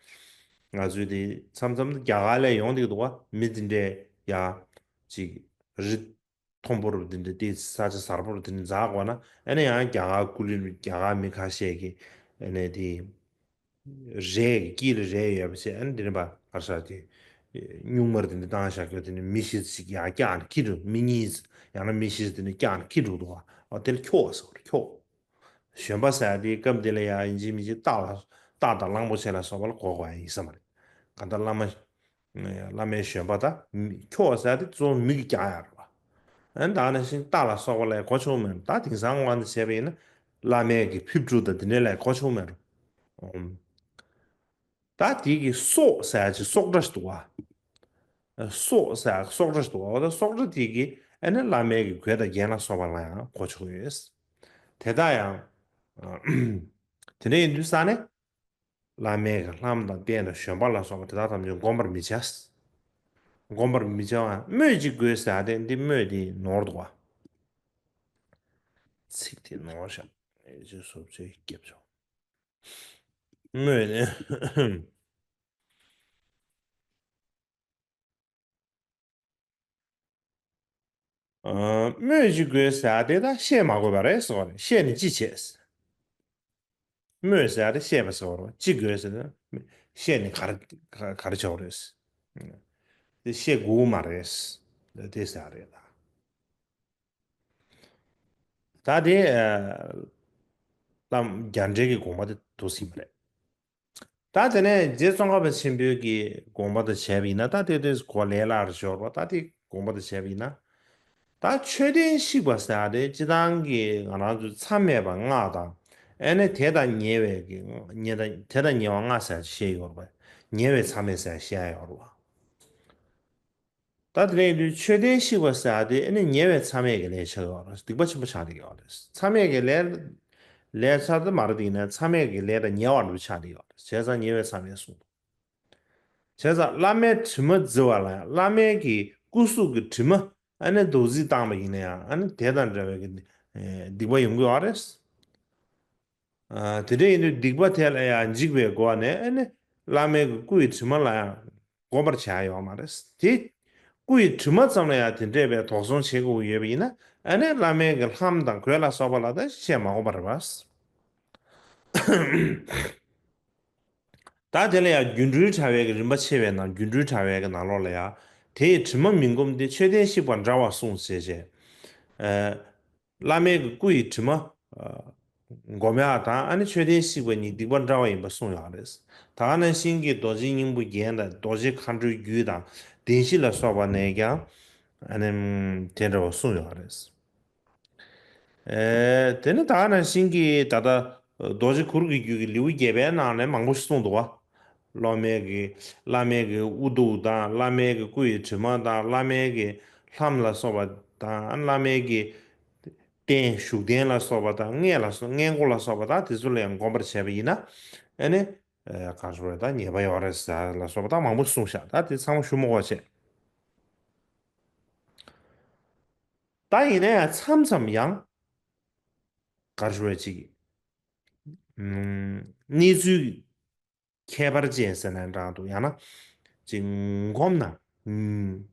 ང་ཚོའི་དེ་མཚམས་མཚམས་རྒྱ་གར་ལ་ཡོང་བསྡད་ཀྱི་འདུག་བ། མི་དེ་འདྲས་ཡ་ཅིག་རི་མཐོན་པོ་རུ་དེ་འདྲ་དེ་ས་ཆ་གཟར་པོ་རུ་དེ་འདྲ་འཛེགས་དགོས་ན། ཨ་ནི་ཡང་རྒྱ་གར་ཀུ་ལི་རྒྱ་གར་མི་ཁ་ཤས་ཀྱིས་ཨ་ནི་དེ་རས་ཀྱི་དཀྱིལ་ལ་རས་ཡོད་པ་བྱས། ཨ་ནི་དེ་ནི་བ་གར་ས་དེ་སྨྱུག་མར་དེ་འདྲ་བཏང་བཞག་རྒྱུ་དེ་ནི་མི་བཞི་ཞིག་ཡང་བཀྱགས་ནས་འཁྱེར་འགྲོ། མི་གཉིས་ཡང་ན་མི་བཞི་དེ་འདྲ་བཀྱགས་ནས་འཁྱེར་འགྲོ་འདུག་བ། ཨ་དེ་ལ་འཁྱོག་ཟེར་བ་རེད། འཁྱོག་ཞོན་པ་ཟེར་ཡ་དེ་སྐབས་དེ་ལ་ཡང་ཡིན་གཅིག་མིན་གཅིག་སྟག་ལ་སྟག་དང་གླང་པོ་ཆེ་ལ་སོགས་པ་ལ་གོ་དགོས་ཡ་ཡིན་ས་མ་རེད། གང་ལྟར་བླ་མ་བླ་མའི་ཞོན་པ་དང་མི་འཁྱོག་ཟེར་ཡ་དེ་གཙོ་བོ་མི་གིས་བཀྱག་ཡ་རེད་བ། ཨ་ནི་ད་ནང་བཞིན་སྟག་ལ་སོགས་པ་ལ་གོ་ཆོག་མེད་རུང་། ད་དེང་སང་དབང་དུ་བྱས་པ་ཡིན་ན་བླ་མའི་གི་ཕེབས་འབྲུ་དང་དེ་འདྲ་ལ་གོ་ཆོག་མེད་རུང་། ད་དེ་གི་སྲོག་ཟེར་ཡ་ཅིག་སྲོག་སྒྲ་ཞིག་འདུག་བ། སྲོག་ཟེར་ཡ་སྲོག་སྒྲ་ཞིག་འདུག་བ། འོ་ད་སྲོག་སྒྲ་དེ་གི་ཨ་ནི་བླ་མའི་གི་གོས་དང་རྒྱན་ལ་སོགས་པ་ལ་ཡང་གོ་ཆོག་ཡོད། དེ་དག་ཡང་དེ་འདྲ་ཡིན་དུས་ས་ནས་བླ་མའི་གི་ལྷམ་དང་རྟེན་དང་ཞོན་པ་ལ་སོགས་པ་དེ་དག་ཐམས་ཅད་བསྒོམ་པར་མི་བྱ། བསྒོམ་པར་མི་བྱ་བ། སྨོས་ཅི་དགོས་ཟེར་ཡ་དེ་འདི་སྨོས་དེ་ནོར་འདུག་བ། ཚིག་དེ་ནོར་བཞག་ཨེ་ཅེ་སོབ་ཅེ་སྐྱབས་བྱུང་། སྨོས་ནས། ཨ། སྨོས་ཅི་དགོས་ཟེར་ཡ་དེ་ད་བཤད་མ་དགོས་པ་རེད་ཟེར་བ་རེད། བཤད་ནས་ཅི་བྱེད། སྨོས་ཟེར་ཡ་དེ་བཤད་པ་ཟེར་བ་རེད། ཅི་དགོས་ཟེར་ན་བཤད་ནས་ག་རེ་ག་རེ་བྱ་བ་རེད། དེ་བཤད་དགོས་མ་རེད། དེ་ཟེར་ཡ་རེད་ད། ད་དེ་ཨ། གཏམ་རྒྱ་འགྲེལ་གྱི་དགོངས་པ་དེ་འདུག་ཟིན་པ་རེད། ད་དེ་ནས་རྗེ་ཙོང་ཁ་པ་ཆེན་པོའི་གི་དགོངས་པ་དང་བྱས་པ་ཡིན་ན། ད་དེ་དེ་གོ་ལས་སླ་རུ་ཤོར་བ། ད་དེ་དགོངས་པ་དང་བྱས་པ་ཡིན་ན། ད་མཆོད་རྟེན་བཤིག་པ་ཟེར་ཡ་དེ་སྤྱིར་བཏང་གི་ང་རང་ཚོའི་མཚམས་མེད་པ་ལྔ་དང་། ཨ་ནི་དེ་དང་ཉེ་བའི་གི་ཉེ་དང་དེ་དང་ཉེ་བ་ལྔ་ཟེར་ཡ་བཤད་ཡོད་རེད་པ། ཉེ་བའི་མཚམས་མེད་ཟེར་ཡ་བཤད་ཡ་ཡོད་རེད་པ། ད་དེ་ནས་དུས་མཆོད་རྟེན་བཤིག་པ་ཟེར་ཡ་དེ་ཨ་ནི་ཉེ་བའི་མཚམས་མེད་ཀྱི་ལས་ཆགས་ཡོད་རེད། སྡིག་པ་ཆེན་པོ་ཆགས་བསྡད་ཡོད་རེད། མཚམས་མེད་ཀྱི་ལས་ལས་ཚར་དུ་མ་རེད། དེ་ཡིན་ན་མཚམས་མེད་ཀྱི་ལས་དང་ཉེ་བ་འདྲ་བོ་ཆགས་བསྡད་ཡོད་རེད། བྱས་ཙང་ཉེ་བའི་མཚམས་མེད་གསུངས་འདུག་བྱས་ཙང་བླ་མའི་དྲི་མ་བརྫི་བ་ལ་ཡང་། བླ་མའི་གི་སྐུ་གཟུགས་ཀྱི་དྲི་མ་ཨ་ནི་རྡོག་རྫིས་བཏང་བ་ཡིན་ན་ཡང་། ཨ་ནི་དེ་དང་འདྲ་བའི་གི་སྡིག་པ་ཡོང་གི་ཡོད་རེད། ཨ། དེ་འདྲ་ཡིན་དུས་སྡིག་པ་དེ་ལ་ཡང་འཇིགས་པའི་སྒོ་ནས་ཨ་ནི་བླ་མའི་གི་སྐུ་ཡི་དྲི་མ་ལ་ཡང་བསྒོམ་པར་བྱ་ཡོད་མ་རེད། དེ་སྐུ་ཡི་དྲི་མ་ཙམ་ལ་ཡང་དེ་འདྲས་པའི་དོགས་ཟོན་བྱེད་དགོས་ཀྱི་ཡོད་པ་ཡིན་ན། ཨ་ནི་བླ་མའི་གི་ལྷམ་དང་གོས་ལ་སོགས་པ་ལ་ད་བཤད་མ་དགོས་པ་རེད་པ། ད་དེ་ལ་ཡང་སྒྱུ་འཕྲུལ་དྲ་བའི་གི་རིམ་པ་ཆེ་བའི་ནང་། སྒྱུ་འཕྲུལ་དྲ་བའི་གི་ནང་ལོགས་ལ་ཡང་དེ་ཡི་དྲི་མ་མི་བསྒོམ་སྟེ་མཆོད་རྟེན་བཤིག་པ་འདྲ་བར་གསུངས་ཞེས་བྱས། ཨ། བླ་མའི་གི་སྐུ་ཡི་དྲི་མ་ཨ་བསྒོམ་ཡག་དང་ཨ་ནི་མཆོད་རྟེན་བཤིག་པ་གཉིས་སྡིག་པ་འདྲ་བ་ཡིན་པ་གསུངས་ཡོད་རེད། ད་ག་ནང་བཞིན་གྱི་རྡོ་རྗེ་སྙིང་པོ་རྒྱན་དང་རྡོ་རྗེ་མཁའ་འགྲོའི་རྒྱུད་དང་བདེན་བཞི་ལ་སོགས་པ་ནས་ཀྱང་ཨ་ནི་དེ་འདྲ་བ་གསུངས་ཡོད་རེད། ཨེ། དེ་ནི་ད་ག་ནང་བཞིན་གྱི་ད་ལྟ་རྡོ་རྗེ་གུར་གྱི་རྒྱུད་ཀྱི་ལེའུ་བརྒྱད་པའི་ནང་ནས་མང་པོ་ཞིག་གསུངས་འདུག་བ། སློབ་མའི་གི་བླ་མའི་གི་དབུ་གདུགས་དང་། བླ་མའི་གི་སྐུ་ཡི་དྲི་མ་དང་། བླ་མའི་གི་ལྷམ་ལ་སོགས་པ་དང་། བླ་མའི་གི་རྟེན་བཞུགས་རྟེན་ལ་སོགས་པ་དང་། མངལ་ལ་སོགས་མངལ་སྒོ་ལ་སོགས་པ་དང་དེ་ཚོ་ལ་ཡང་བསྒོམ་པར་བྱས་པ་ཡིན་ན། ཨ་ནི་ཨེ་ག་རེ་ཟེར་དགོས་རེད། ད་ཉེས་པ་ཡོད་རེད་ཟེར་ལ་སོགས་པ་དང་མང་པོ་གསུངས་ཤག་ད་དེ་ཚང་མ་ཞུ་མི་དགོས་བྱས། ད་ཡིན་ན་ཡང་མཚམས་མཚམས་ཡང་ག་རེ་ཟེར་དགོས་རེད། ཅིག་ཨམ། གནས་ཚུལ་ཁྱད་པར་ཅན་ཟེར་ན་འདྲ་འདུག་ཡང་ན་ཅིག་བསྒོམ་ན་ཨམ།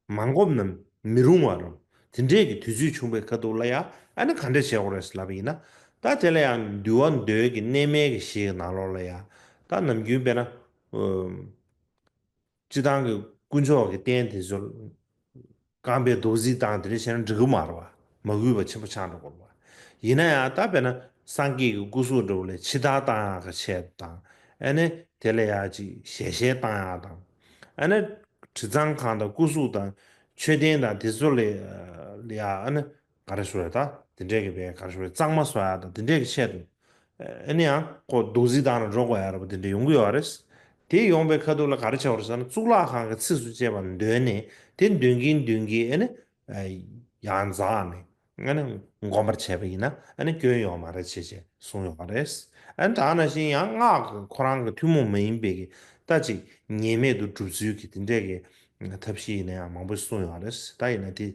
མ་བསྒོམ་ན་མི་རུང་བ་རུང་། དེ་འདྲས་ཀྱི་དུས་ཚོད་བྱུང་བའི་ཁ་ཐུག་ལ་ཡང་ཨ་ནི་ག་འདྲས་བྱེད་དགོས་རེད་ལབ་པ་ཡིན་ན། ད་དེ་ལ་ཡང་འདུལ་བ་མདོའི་གི་གནས་མལ་གྱི་གཞིའི་ནང་ལོགས་ལ་ཡང་། ད་ནམ་རྒྱུན་དཔེར་ན་ཨམ། སྤྱིར་བཏང་གི་དཀོན་མཆོག་གི་རྟེན་དེ་ཚོ་རྐང་པའི་རྡོག་རྫིས་བཏང་དེ་འདྲ་བྱས་ན་འགྲིག་གི་མ་རེད་པ། མ་གུས་པ་ཆེན་པོ་ཆགས་འགྲོ་གི་རེད་པ། ཡིན་ན་ཡང་ད་དཔེར་ན་སངས་རྒྱས་ཀྱི་སྐུ་གཟུགས་འདྲ་བོ་ལ་ཕྱི་བདར་བཏང་ཡག་གི་ཆེད་དུ་དང་། ཨ་ནི་དེ་ལ་ཡང་ཅིག་ཞལ་ཞལ་བཏང་ཡག་དང་། ཨ་ནི་དྲི་གཙང་ཁང་དང་སྐུ་གཟུགས་དང་མཆོད་རྟེན་དང་དེ་ཚོ་ལ་ཡང་ཨ་ནི་ག་རེ་ཟེར་དགོས་རེད། ད་དེ་འདྲས་ཀྱི་བའི་ག་རེ་ཟེར་དགོས་རེད། གཙང་མ་བཟོ་ཡག་དང་དེ་འདྲས་ཀྱི་ཆེད་དུ། ཨ་ནི་ཡང་ཁོ་རྡོག་རྫིས་བཏང་ན་འགྲོ་དགོས་ཡག་རེད་པ། དེ་འདྲ་ཡོང་གི་ཡོད་རེད། དེ་ཡོང་པའི་ཁ་ཐུག་ལ་ག་རེ་བྱེད་དགོས་རེད་ཟེར་ན། གཙུག་ལག་ཁང་གི་ཚིགས་སུ་བཅད་པ་འདོན་ནས་དེ་འདོན་གྱིན་འདོན་གྱིན་ཨ་ནི་ཡང་འཛེགས་ནས་ཨ་ནི་བསྒོམ་པར་བྱས་པ་ཡིན་ན་ཨ་ནི་སྐྱོན་ཡོད་མ་རེད་ཅེས་བྱས་གསུངས་ཡོད་པ་རེད། ཨ་ནི་ད་ག་ནང་བཞིན་ཡང་སྔགས་ཀྱི་ཁོ་རང་གི་ཐུན་མོང་མ་ཡིན་པའི་གི་ད་ཅིག་ཉེས་མེད་དུ་སྒྲུབ་ཚུལ་གྱི་དེ་འདྲས་ཀྱི་ཐབས་ཤེས་ཡིན་ན་ཡང་མང་པོ་གསུངས་ཡོད་རེད། ད་ཡིན་ན་དེ་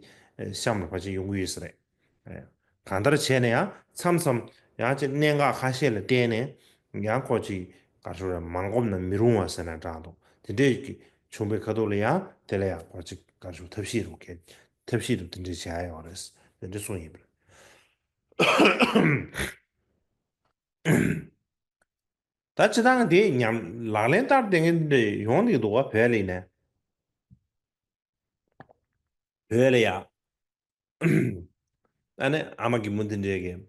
གཤམ་ལ་ཕལ་ཆེར་ཡོང་གི་ཡོད་ས་རེད། གང་ལྟར་བྱས་ནས་ཡང་མཚམས་མཚམས་ཡང་ཅིག་གནད་འགག་ཁ་ཤས་ལ་བརྟེན་ནས་ཡང་ཁོ་ཅིག་ག་རེ་ཟེར་དགོས་རེད། མ་བསྒོམས་ན་མི་རུང་བ་ཟེར་ན་འདྲ་འདུག་དེ་འདྲས་ཀྱི་བྱུང་བའི་ཁ་ཐུག་ལ་ཡང་དེ་ལ་ཡང་ཁོ་ཅིག་ག་རེ་ཟེར་དགོས་རེད། ཐབས་ཤེས་རུ་གལ་ ཐབས་ཤེས་དེ་འདྲ་བྱེད་ཡ་ཡོད་རེད། དེ་འདྲ་གསུངས་ཡིན་པ་རེད། ད་སྤྱིར་བཏང་དེ་ཉམས་ལག་ལེན་བསྟར་བསྡད་མཁན་དེ་འདྲ་ཡོང་གི་འདུག་བ། བོད་ལ་ཡིན་ནའི། བོད་ལ་ཡ། ཨ་ནི་ཨ་མ་རྒན་མོ་དེ་འདྲས་ཀྱིས་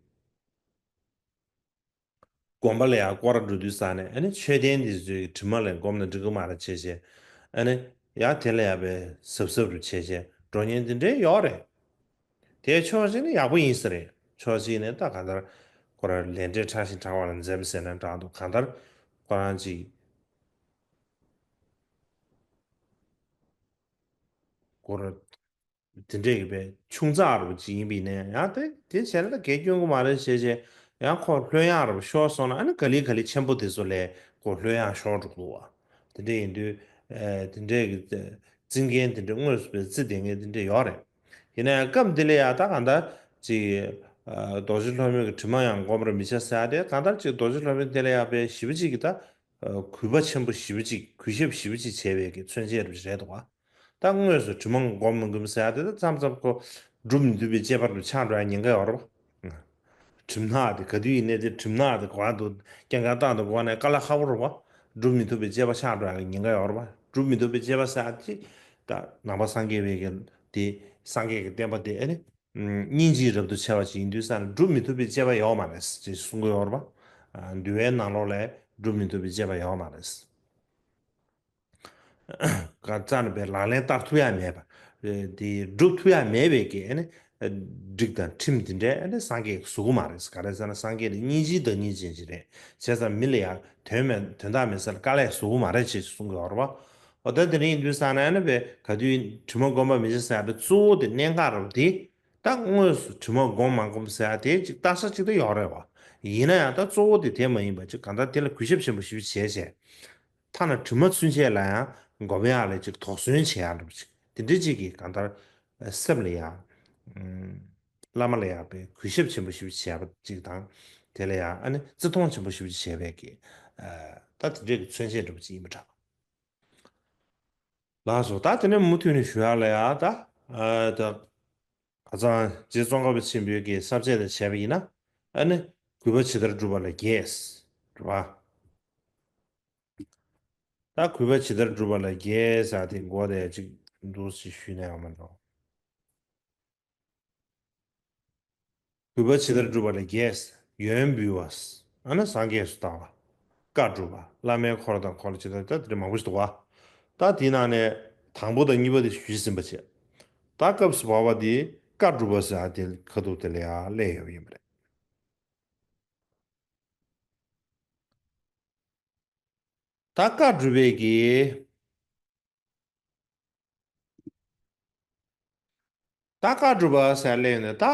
དགོན་པ་ལ་ཡ་སྐོར་ར་འགྲོ་དུས་ཙང་ནས། ཨ་ནི་མཆོད་རྟེན་དེ་ཚོའི་དྲི་མ་ལ་བསྒོམས་ན་འགྲིག་གི་མ་རེད་བྱས་བྱས། ཨ་ནི་ཡ་དེ་ལ་ཡ་པའི་གཟབ་གཟབ་རུ་བྱས་བྱས་འགྲོ་མཁན་དེ་འདྲས་ཡོད་རེད། དེ་ཕྱོགས་གཅིག་ནས་ཡག་པོ་ཡིན་ས་རེད། ཕྱོགས་གཅིག་ནས་ད་གང་ལྟར་ཁོ་རང་ལས་འབྲས་ཕྲ་ཞིང་ཕྲ་བ་ལ་འཛེམ་ཟེར་ན་འདྲ་འདུག། གང་ལྟར་ཁོ་རང་ཅིག་སྐོར་དེ་འདྲས་ཀྱི་པའི་ཆུང་ཙག་རུ་ཅིག་ཡིན་པ་ཡིན་ནའི། ཡང་དེ་དེ་བྱས་ན་ད་གས་སྐྱོན་གྱི་མ་རེད་ཞེས་བྱས། ཡང་ཁོ་ལྷོད་ཡངས་རུ་ཤོར་སོང་ན། ཨ་ནི་ག་ལེ་ག་ལེ་ཆེན་པོ་དེ་ཚོ་ལས་ཁོ་ལྷོད་ཡངས་ཤོར་འགྲོ་གི་འདུག་བ། དེ་འདྲས་ཡིན་དུས། ཨེ། དེ་འདྲས་ཀྱི་རྩི་མཁན་དེ་འདྲས་དངོས་སུ་པའི་རྩི་བསྡད་མཁན་དེ་འདྲས་ཡོད་རེད། ཡིན་ན་ཡང་སྐབས་འདི་ལ་ཡང་ད་གང་ལྟར་ཅིག་ཨ། རྡོ་རྗེ་སློབ་དཔོན་གྱི་དྲི་མ་ཡང་བསྒོམ་པར་མི་བྱ་ཟེར་ཡ་དེ། གང་ལྟར་ཅིག་རྡོ་རྗེ་སློབ་དཔོན་དེ་ལ་ཡང་པའི་ཞེ་པོ་ཅིག་གི་ད། ཨ། གུས་པ་ཆེན་པོ་ཞེ་པོ་ཅིག། གུས་ཞབས་ཞེ་པོ་ཅིག་བྱས་པའི་གི་མཚོན་བྱེད་རུ་རེད་འདུག་བ། ད་དངོས་སུ་དྲི་མ་བསྒོམ་མི་དགོས་ཟེར་ཡ་དེ། ད་མཚམས་མཚམས་ཁོ་སྒྲུབ་མི་ཐུབ་པའི་དཔྱད་པ་རུ་ཆགས་འགྲོ་ཡ་ཉེན་ཁ་ཡོད་རེད་བ། གྲིབ་ནག་དེ་ག་དུས་ཡིན་ནའི་དེ་གྲིབ་ནག་དེ་གོ་བ་འདུག། སྐྱེ་འགག་རྟག་ཏུ་གོ་བ་ནས་དཀའ་ལས་ཁག་པོ་རེད་བ། སྒྲུབ་མི་ཐུབ་པའི་དཔྱད་པ་ཆགས་འགྲོ་ཡ་ཉེན་ཁ་ཡོད་རེད་བ། སྒྲུབ་མི་ཐུབ་པའི་དཔྱད་པ་ཟེར་ཡ་དེ། ད་ནང་པ་སངས་རྒྱས་པའི་གི་དེ་སངས་རྒྱས་ཀྱི་བསྟན་པ་དེ། ཨ་ནི་སྙིང་རྗེ་རབ་ཏུ་ཆེ་བ་ཅིག་ཡིན་དུས་ཙང་ནས་སྒྲུབ་མི་ཐུབ་པའི་དཔྱད་པ་ཡོད་མ་རེད་ཅེས་གསུང་གི་ཡོད་རེད་བ། ཨ། འདུལ་བའི་ནང་ལོགས་ལ་སྒྲུབ་མི་ཐུབ་པའི་དཔྱད་པ་ཡོད་མ་རེད། ག་རྩ་ནས་པའི་ལག་ལེན་བསྟར་ཐུབ་ཡ་མེད་པ། དེ་སྒྲུབ་ཐུབ་ཡ་མེད་པའི་གི། ཨ་ནི་སྒྲིག་དང་ཁྲིམས་དེ་འདྲས། ཨ་ནི་སངས་རྒྱས་ཀྱིས་བཟོ་གི་མ་རེད། ག་རེ་ཟེར་ན་སངས་རྒྱས་དེ་སྙིང་རྗེའི་བདག་ཉིད་ཅན་ཅིག་རེད། བྱས་ཙང་མི་ལ་ཡང་དོན་མེད་དོན་དག་མེད་སར་དཀའ་ལས་བཟོ་གི་མ་རེད་ཅེས་གསུང་གི་ཡོད་རེད་བ། འོ་ད་དེ་འདྲ་ཡིན་དུས་ཙང་ནས། ཨ་ནི་པའི་ག་དུས་དྲི་མ་བསྒོམ་པར་མི་བྱ་ཟེར་ཡ་དེ་གཙོ་བོ་དེ་གནད་འགག་རུ་དེ། ད་དངོས་སུ་དྲི་མ་བསྒོམ་མ་བསྒོམ་ཟེར་ཡ་དེ་ཅིག་བརྟག་ས་ཅིག་ད་ཡོད་རེད་བ། ཡིན་ན་ཡང་ད་གཙོ་བོ་དེ་དེ་མ་ཡིན་པ་ཅིག། གང་ལྟར་དེ་ལ་གུས་ཞབས་ཆེན་པོ་ཞིག་བྱས་བྱས། ཐ་ན་དྲི་མ་ཚུན་ཆད་ལ་ཡང་སྒོམ་ཡག་ལ་ཅིག་དོགས་ཟོན་བྱེད་ཡག་འདྲ་པོ་ཅིག། དེ་འདྲ་ཅིག་གིས་གང་ལྟར་སེམས་ལ་ཡང་། ཨ། བླ་མ་ལ་ཡང་པའི་གུས་ཞབས་ཆེན་པོ་ཞིག་བྱས་པ་ཅིག་དང་། དེ་ལ་ཡང་ཨ་ནི་བརྩི་མཐོང་ཆེན་པོ་ཞིག་བྱས་པའི་གི། ཨ། ད་དེ་འདྲའི་གི་མཚོན་བྱེད་འདྲ་པོ་ཅིག་ཡིན་པ་འདྲ། ལགས་སོ། ད་དེ་ནས་མུ་མཐུད་ནས་ཞུ་ཡག་ལ་ཡ་ད། ཨ། ད་ཁ་སང་རྗེ་ཙོང་ཁ་པ་ཆེན་པོའི་གི་ས་བཅད་དེ་བྱས་པ་ཡིན་ན། ཨ་ནི་གུས་པ་ཇི་ལྟར་བསྒྲུབ་པ་ལ་རྒྱས། རེད་བ། ད་གུས་པ་ཇི་ལྟར་བསྒྲུབ་པ་ལ་རྒྱས་ཟེར་དེ་མགོ་དེ་ཅིག་འདུག་སེ་ཞུས་ན་ཡག་མ་འགྲོ། གུས་པ་ཇི་ལྟར་བསྒྲུབ་པ་ལ་རྒྱས། ཡོན་འབུལ་བ། ཨ་ནི་སངས་རྒྱས་སུ་བལྟ་བ། བཀའ་སྒྲུབ་པ། བླ་མའི་འཁོར་དང་འཁོར་ལོ་ཇི་ལྟར། ད་དེ་འདྲ་མང་པོ་ཞིག་འདུག་བ། ད་དེའི་ནང་ནས་དང་པོ་དང་གཉིས་པ་དེ་ཞུས་ཟིན་པ་བྱས། ད་སྐབས་སུ་བབ་པ་དེ་བཀའ་སྒྲུབ་པ་ཟེར་ཡ་དེ་ཁ་ཐུག་དེ་ལ་ཡ་སླེབས་ཡོད་པ་ཡིན་པ་རེད། ད་བཀའ་སྒྲུབ་པའི་གི། ད་བཀའ་སྒྲུབ་པ་ཟེར་ལབ་ནས་ད། ད་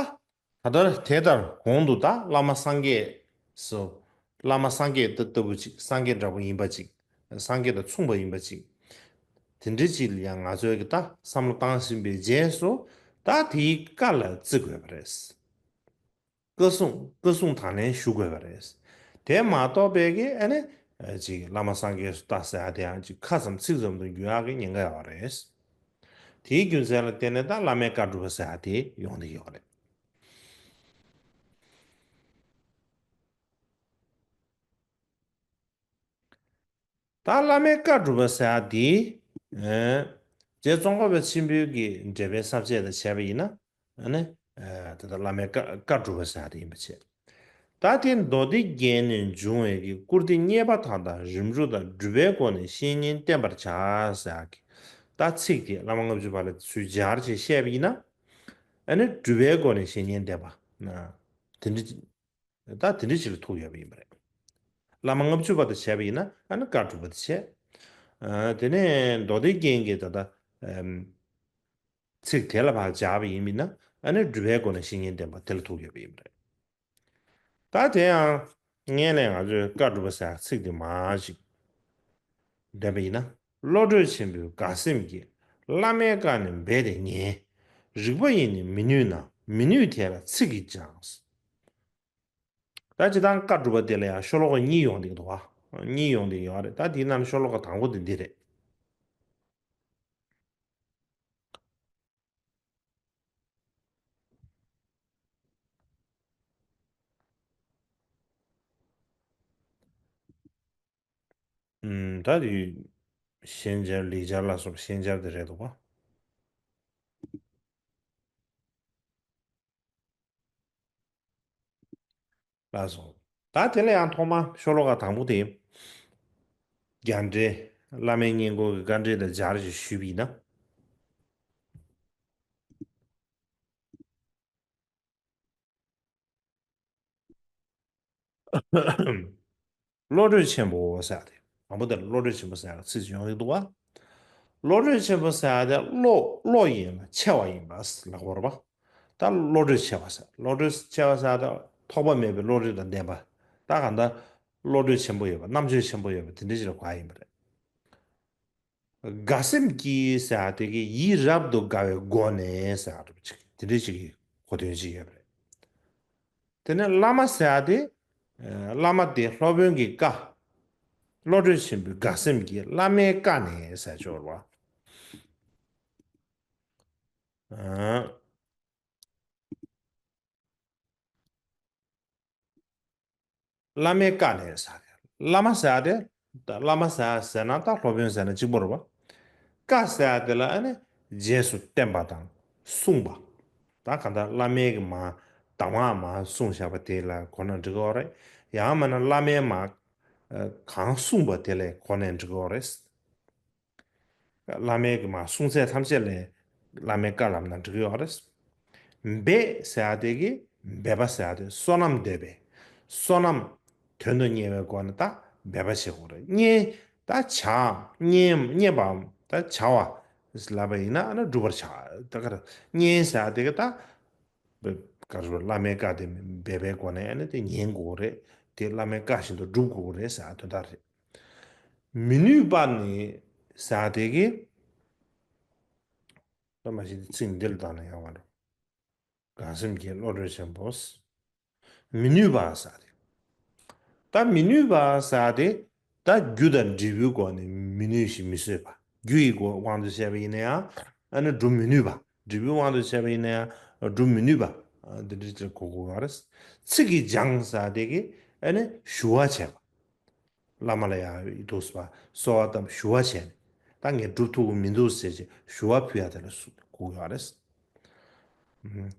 ལྟར་དེ་ལྟར་གོང་དུ་ད་བླ་མ་སངས་རྒྱས་སུ། བླ་མ་སངས་རྒྱས་ལྟ་ལྟ་བུ་ཅིག། སངས་རྒྱས་འདྲ་པོ་ཡིན་པ་ཅིག། སངས་རྒྱས་དང་མཚུངས་པ་ཡིན་པ་ཅིག། དེ་འདྲ་ཅིག་ལ་ཡང་ང་ཚོས་ཀྱི་ད་བསམ་བློ་བཏང་ཟིན་པའི་རྗེས་སུ། ད་དེའི་བཀའ་ལ་བརྩི་དགོས་པ་རེད། བཀའ་སྲུང་། བཀའ་སྲུང་དང་ལེན་ཞུ་དགོས་པ་རེད། དེ་མ་གཏོགས་པའི་གི། ཨ་ནི་ཅིག་བླ་མ་སངས་རྒྱས་སུ་ལྟ་ཟེར་ཡ་དེ་ཡང་ཅིག་ཁ་ཙམ་ཚིག་ཙམ་དུ་འགྱུར་ཡག་གི་ཉེན་ཁ་ཡོད་རེད། དེའི་རྒྱུ་མཚན་ལ་བརྟེན་ནས་ད་བླ་མའི་བཀའ་སྒྲུབ་པ་ཟེར་ཡ་དེ་ཡོང་བསྡད་ཡོད་རེད། ད་བླ་མའི་བཀའ་སྒྲུབ་པ་ཟེར་ཡ་དེ། ཨེ། རྗེ་ཙོང་ཁ་པ་ཆེན་པོའི་གི་འགྲེལ་པའི་ས་བཅད་དང་བྱས་པ་ཡིན་ན། ཨ་ནི། ཨེ། ད་ལྟ་བླ་མའི་བཀའ་བཀའ་སྒྲུབ་པ་ཟེར་ཡ་དེ་ཡིན་པ་བྱས། ད་དེ་མདོ་སྡེ་རྒྱན་ནས་འབྱུང་བའི་གི་བཀུར་སྟི་རྙེད་པ་དག་དང་རིམ་གྲོ་དང་སྒྲུབ་པའི་སྒོ་ནས་བཤེས་གཉེན་བསྟེན་པར་བྱ་ཟེར་ཡ་གི། ད་ཚིག་དེ་བླ་མ་ལྔ་བཅུ་པ་ལ་ཚུར་སྦྱར་བྱས་བཤད་པ་ཡིན་ན། ཨ་ནི་སྒྲུབ་པའི་སྒོ་ནས་བཤེས་གཉེན་བསྟེན་པ། དེ་འདྲ། ད་དེ་འདྲ་ཅིག་ལ་ཐུག་ཡོད་པ་ཡིན་པ་རེད། བླ་མ་ལྔ་བཅུ་པ་དང་བྱས་པ་ཡིན་ན། ཨ་ནི་བཀའ་སྒྲུབ་པ་དང་བྱས། ཨ། དེ་ནས་མདོ་སྡེ་རྒྱན་གྱི་ད་ལྟ། ཨམ། ཚིག་དེ་ལ་ཕར་སྦྱར་བ་ཡིན་པ་ཡིན་ན། ཨ་ནི་སྒྲུབ་པའི་སྒོ་ནས་བཤེས་གཉེན་བསྟེན་པ་དེ་ལ་ཐུག་ཡོད་པ་ཡིན་པ་རེད། ད་དེ་ཡང་སྔོན་ལ་ང་ཚོས་བཀའ་སྒྲུབ་པ་ཟེར་ཚིག་དེ་མར་ཞིག་འདོན་པ་ཡིན་ན། བློ་གྲོས་ཆེན་པོས་དགའ་སེམས་ཀྱིས། བླ་མའི་བཀའ་ནི་རྦད་དེ་ཉན། རིགས་པ་ཡིས་ནི་མི་ནུས་ན། མི་ནུས་དེ་ལ་ཚིག་གིས་ཀྱང་། ད་སྤྱིར་བཏང་བཀའ་སྒྲུབ་པ་དེ་ལ་ཡང་ཤོ་ལོ་ཀ་གཉིས་ཡོང་བསྡད་ཀྱི་འདུག་བ། གཉིས་ཡོང་བསྡད་ཀྱི་ཡོད་རེད། ད་དེའི་ནང་ནས་ཤོ་ལོ་ཀ་དང་པོ་དེ་འདི་རེད། ཨུམ། ད་དེ་ཤན་སྦྱར་ལེགས་སྦྱར་ལ་སོགས་པ་ཤན་སྦྱར་དེ་རེད་འདུག་པ། ལགས་སོ། ད་དེ་ལ་ཡང་ཐོག་མ་ཤོ་ལོ་ཀ་དང་པོ་དེ། རྒྱ་འགྲེལ། བླ་མའི་སྙན་སྐོར་གྱི་དཀའ་འགྲེལ་དང་སྦྱར་ཞེས་ཞུས་པ་ཡིན་ན། བློ་གྲོས་ཆེན་པོ་ཟེར་ཡ་དེ། དང་པོ་དེ་ལ་བློ་གྲོས་ཆེན་པོ་ཟེར་ཡ་ཚིག་ཅིག་ཡོང་གི་འདུག་བ། བློ་གྲོས་ཆེན་པོ་ཟེར་ཡ་དེ་བློ་བློ་ཡིན་ལ་ཆེ་བ་ཡིན་པ་ལབ་དགོས་རེད་པ། ད་བློ་གྲོས་ཆེ་བ་ཟེར། བློ་གྲོས་ཆེ་བ་ཟེར་ཡ་དེ་ཐོགས་པ་མེད་པའི་བློ་གྲོས་དང་ལྡན་པ། ད་གང་ལྟར་བློ་གྲོས་ཆེན་པོ་ཡོད་པ། རྣམ་དཔྱོད་ཆེན་པོ་ཡོད་པ་དེ་འདྲ་ཞིག་ལ་གོ་ཡ་ཡིན་པ་རེད། དགའ་སེམས་ཀྱིས་ཟེར་ཡ་དེ་གི་ཡིད་རབ་ཏུ་དགའ་བའི་སྒོ་ནས་ཟེར་ཡ་དེ་འདྲ་ཞིག་གི་གོ་དོན་ཅིག་ཡོད་པ་རེད། དེ་ནས་བླ་མ་ཟེར་ཡ་དེ། ཨ། བླ་མ་དེ་སློབ་དཔོན་གྱི་བཀའ། བློ་གྲོས་ཆེན་པོའི་དགའ་སེམས་ཀྱིས་བླ་མའི་བཀའ་ནས་ཟེར་ཆོག་རེད་པ། ཨ། བླ་མའི་བཀའ་ནས་ཟེར་ཡ་དེ། བླ་མ་ཟེར་ཡ་དེ། ད་བླ་མ་ཟེར་ཡ་ཟེར་ན་ད་སློབ་དཔོན་ཟེར་ན་གཅིག་པ་རེད་པ། བཀའ་ཟེར་ཡ་དེ་ལ་ཨ་ནི་རྗེས་སུ་བསྟན་པ་དང་གསུངས་པ། ད་གང་ལྟར་བླ་མའི་གི་མར་གདམས་ངག་མར་གསུངས་བཞག་པ་དེ་ལ་གོ་ན་འགྲིག་གི་ཡོད་རེད། ཡང་མིན་ན་བླ་མའི་མར་གང་གསུངས་པ་དེ་ལ་གོ་ནས་འགྲིག་གི་ཡོད་རེད། བླ་མའི་གི་མར་གསུང་ཚད་ཐམས་ཅད་ལ་བླ་མའི་བཀའ་ལབ་ན་འགྲིག་གི་ཡོད་རེད། འབད་ཟེར་ཡ་དེ་གི་འབད་པ་ཟེར་ཡ་དེ་བསོད་ནམས་འདོད་པས། བསོད་ནམས་དོན་དུ་གཉེར་བའི་སྒོ་ནས་ད་འབད་པ་བྱེད་དགོས་རེད། གཉེར་ད་བྱ། གཉེར་གཉེར་པའམ་ད་བྱ་བ་ལབ་པ་ཡིན་ན་ཨ་ནི་སྒྲུབ་པར་བྱ། ད་ག་རེ་གཉེར་ཟེར་ཡ་དེ་གི་ད། བཀའ་སྒྲུབ། བླ་མའི་བཀའ་དེ་འབད་པའི་སྒོ་ནས་ཨ་ནི་དེ་ཉན་དགོས་རེད། དེ་བླ་མའི་བཀའ་བཞིན་དུ་སྒྲུབ་དགོས་རེད་ཟེར་དོན་དག་རེད། མི་ནུས་པ་ནི་ཟེར་དེ་གི། ད་མ་གཞི་དེ་ཚིག་འདི་ལ་བཏང་ན་ཡག་པ་འགྲོ། དགའ་སེམས་ཀྱི་བློ་གྲོས་ཆེན་པོ། མི་ནུས་པ་ཟེར་དེ། ད་མི་ནུས་པ་ཟེར་དེ། ད་རྒྱུ་དང་འབྲས་བུའི་སྒོ་ནས་མི་ནུས་ཤིང་མི་བཟོད་པ། རྒྱུ་ཡི་སྒོ་དབང་དུ་བྱས་པ་ཡིན་ན་ཡང་ཨ་ནི་སྒྲུབ་མི་ནུས་པ། འབྲས་བུའི་དབང་དུ་བྱས་པ་ཡིན་ན་ཡང་སྒྲུབ་མི་ནུས་པ། ཨ། འདི་འདྲ་ཅིག་གོ་དགོས་པ་རེད། ཚིག་གིས་སྦྱངས་ཟེར་དེ་གི་ཨ་ནི་ཞུ་བ་བྱས་པ། བླ་མ་ལ་ཡང་འདུག་སེ་གསོལ་བ་བཏབ་ཞུ་བ་བྱས་ནས་ད་ངས་སྒྲུབ་ཐུབ་ཀྱི་མི་འདུག་ཟེར་བྱས་ཞུ་བ་ཕུལ་ཡ་དེ་ལ་གོ་དགོས་པ་རེད། ཨུམ།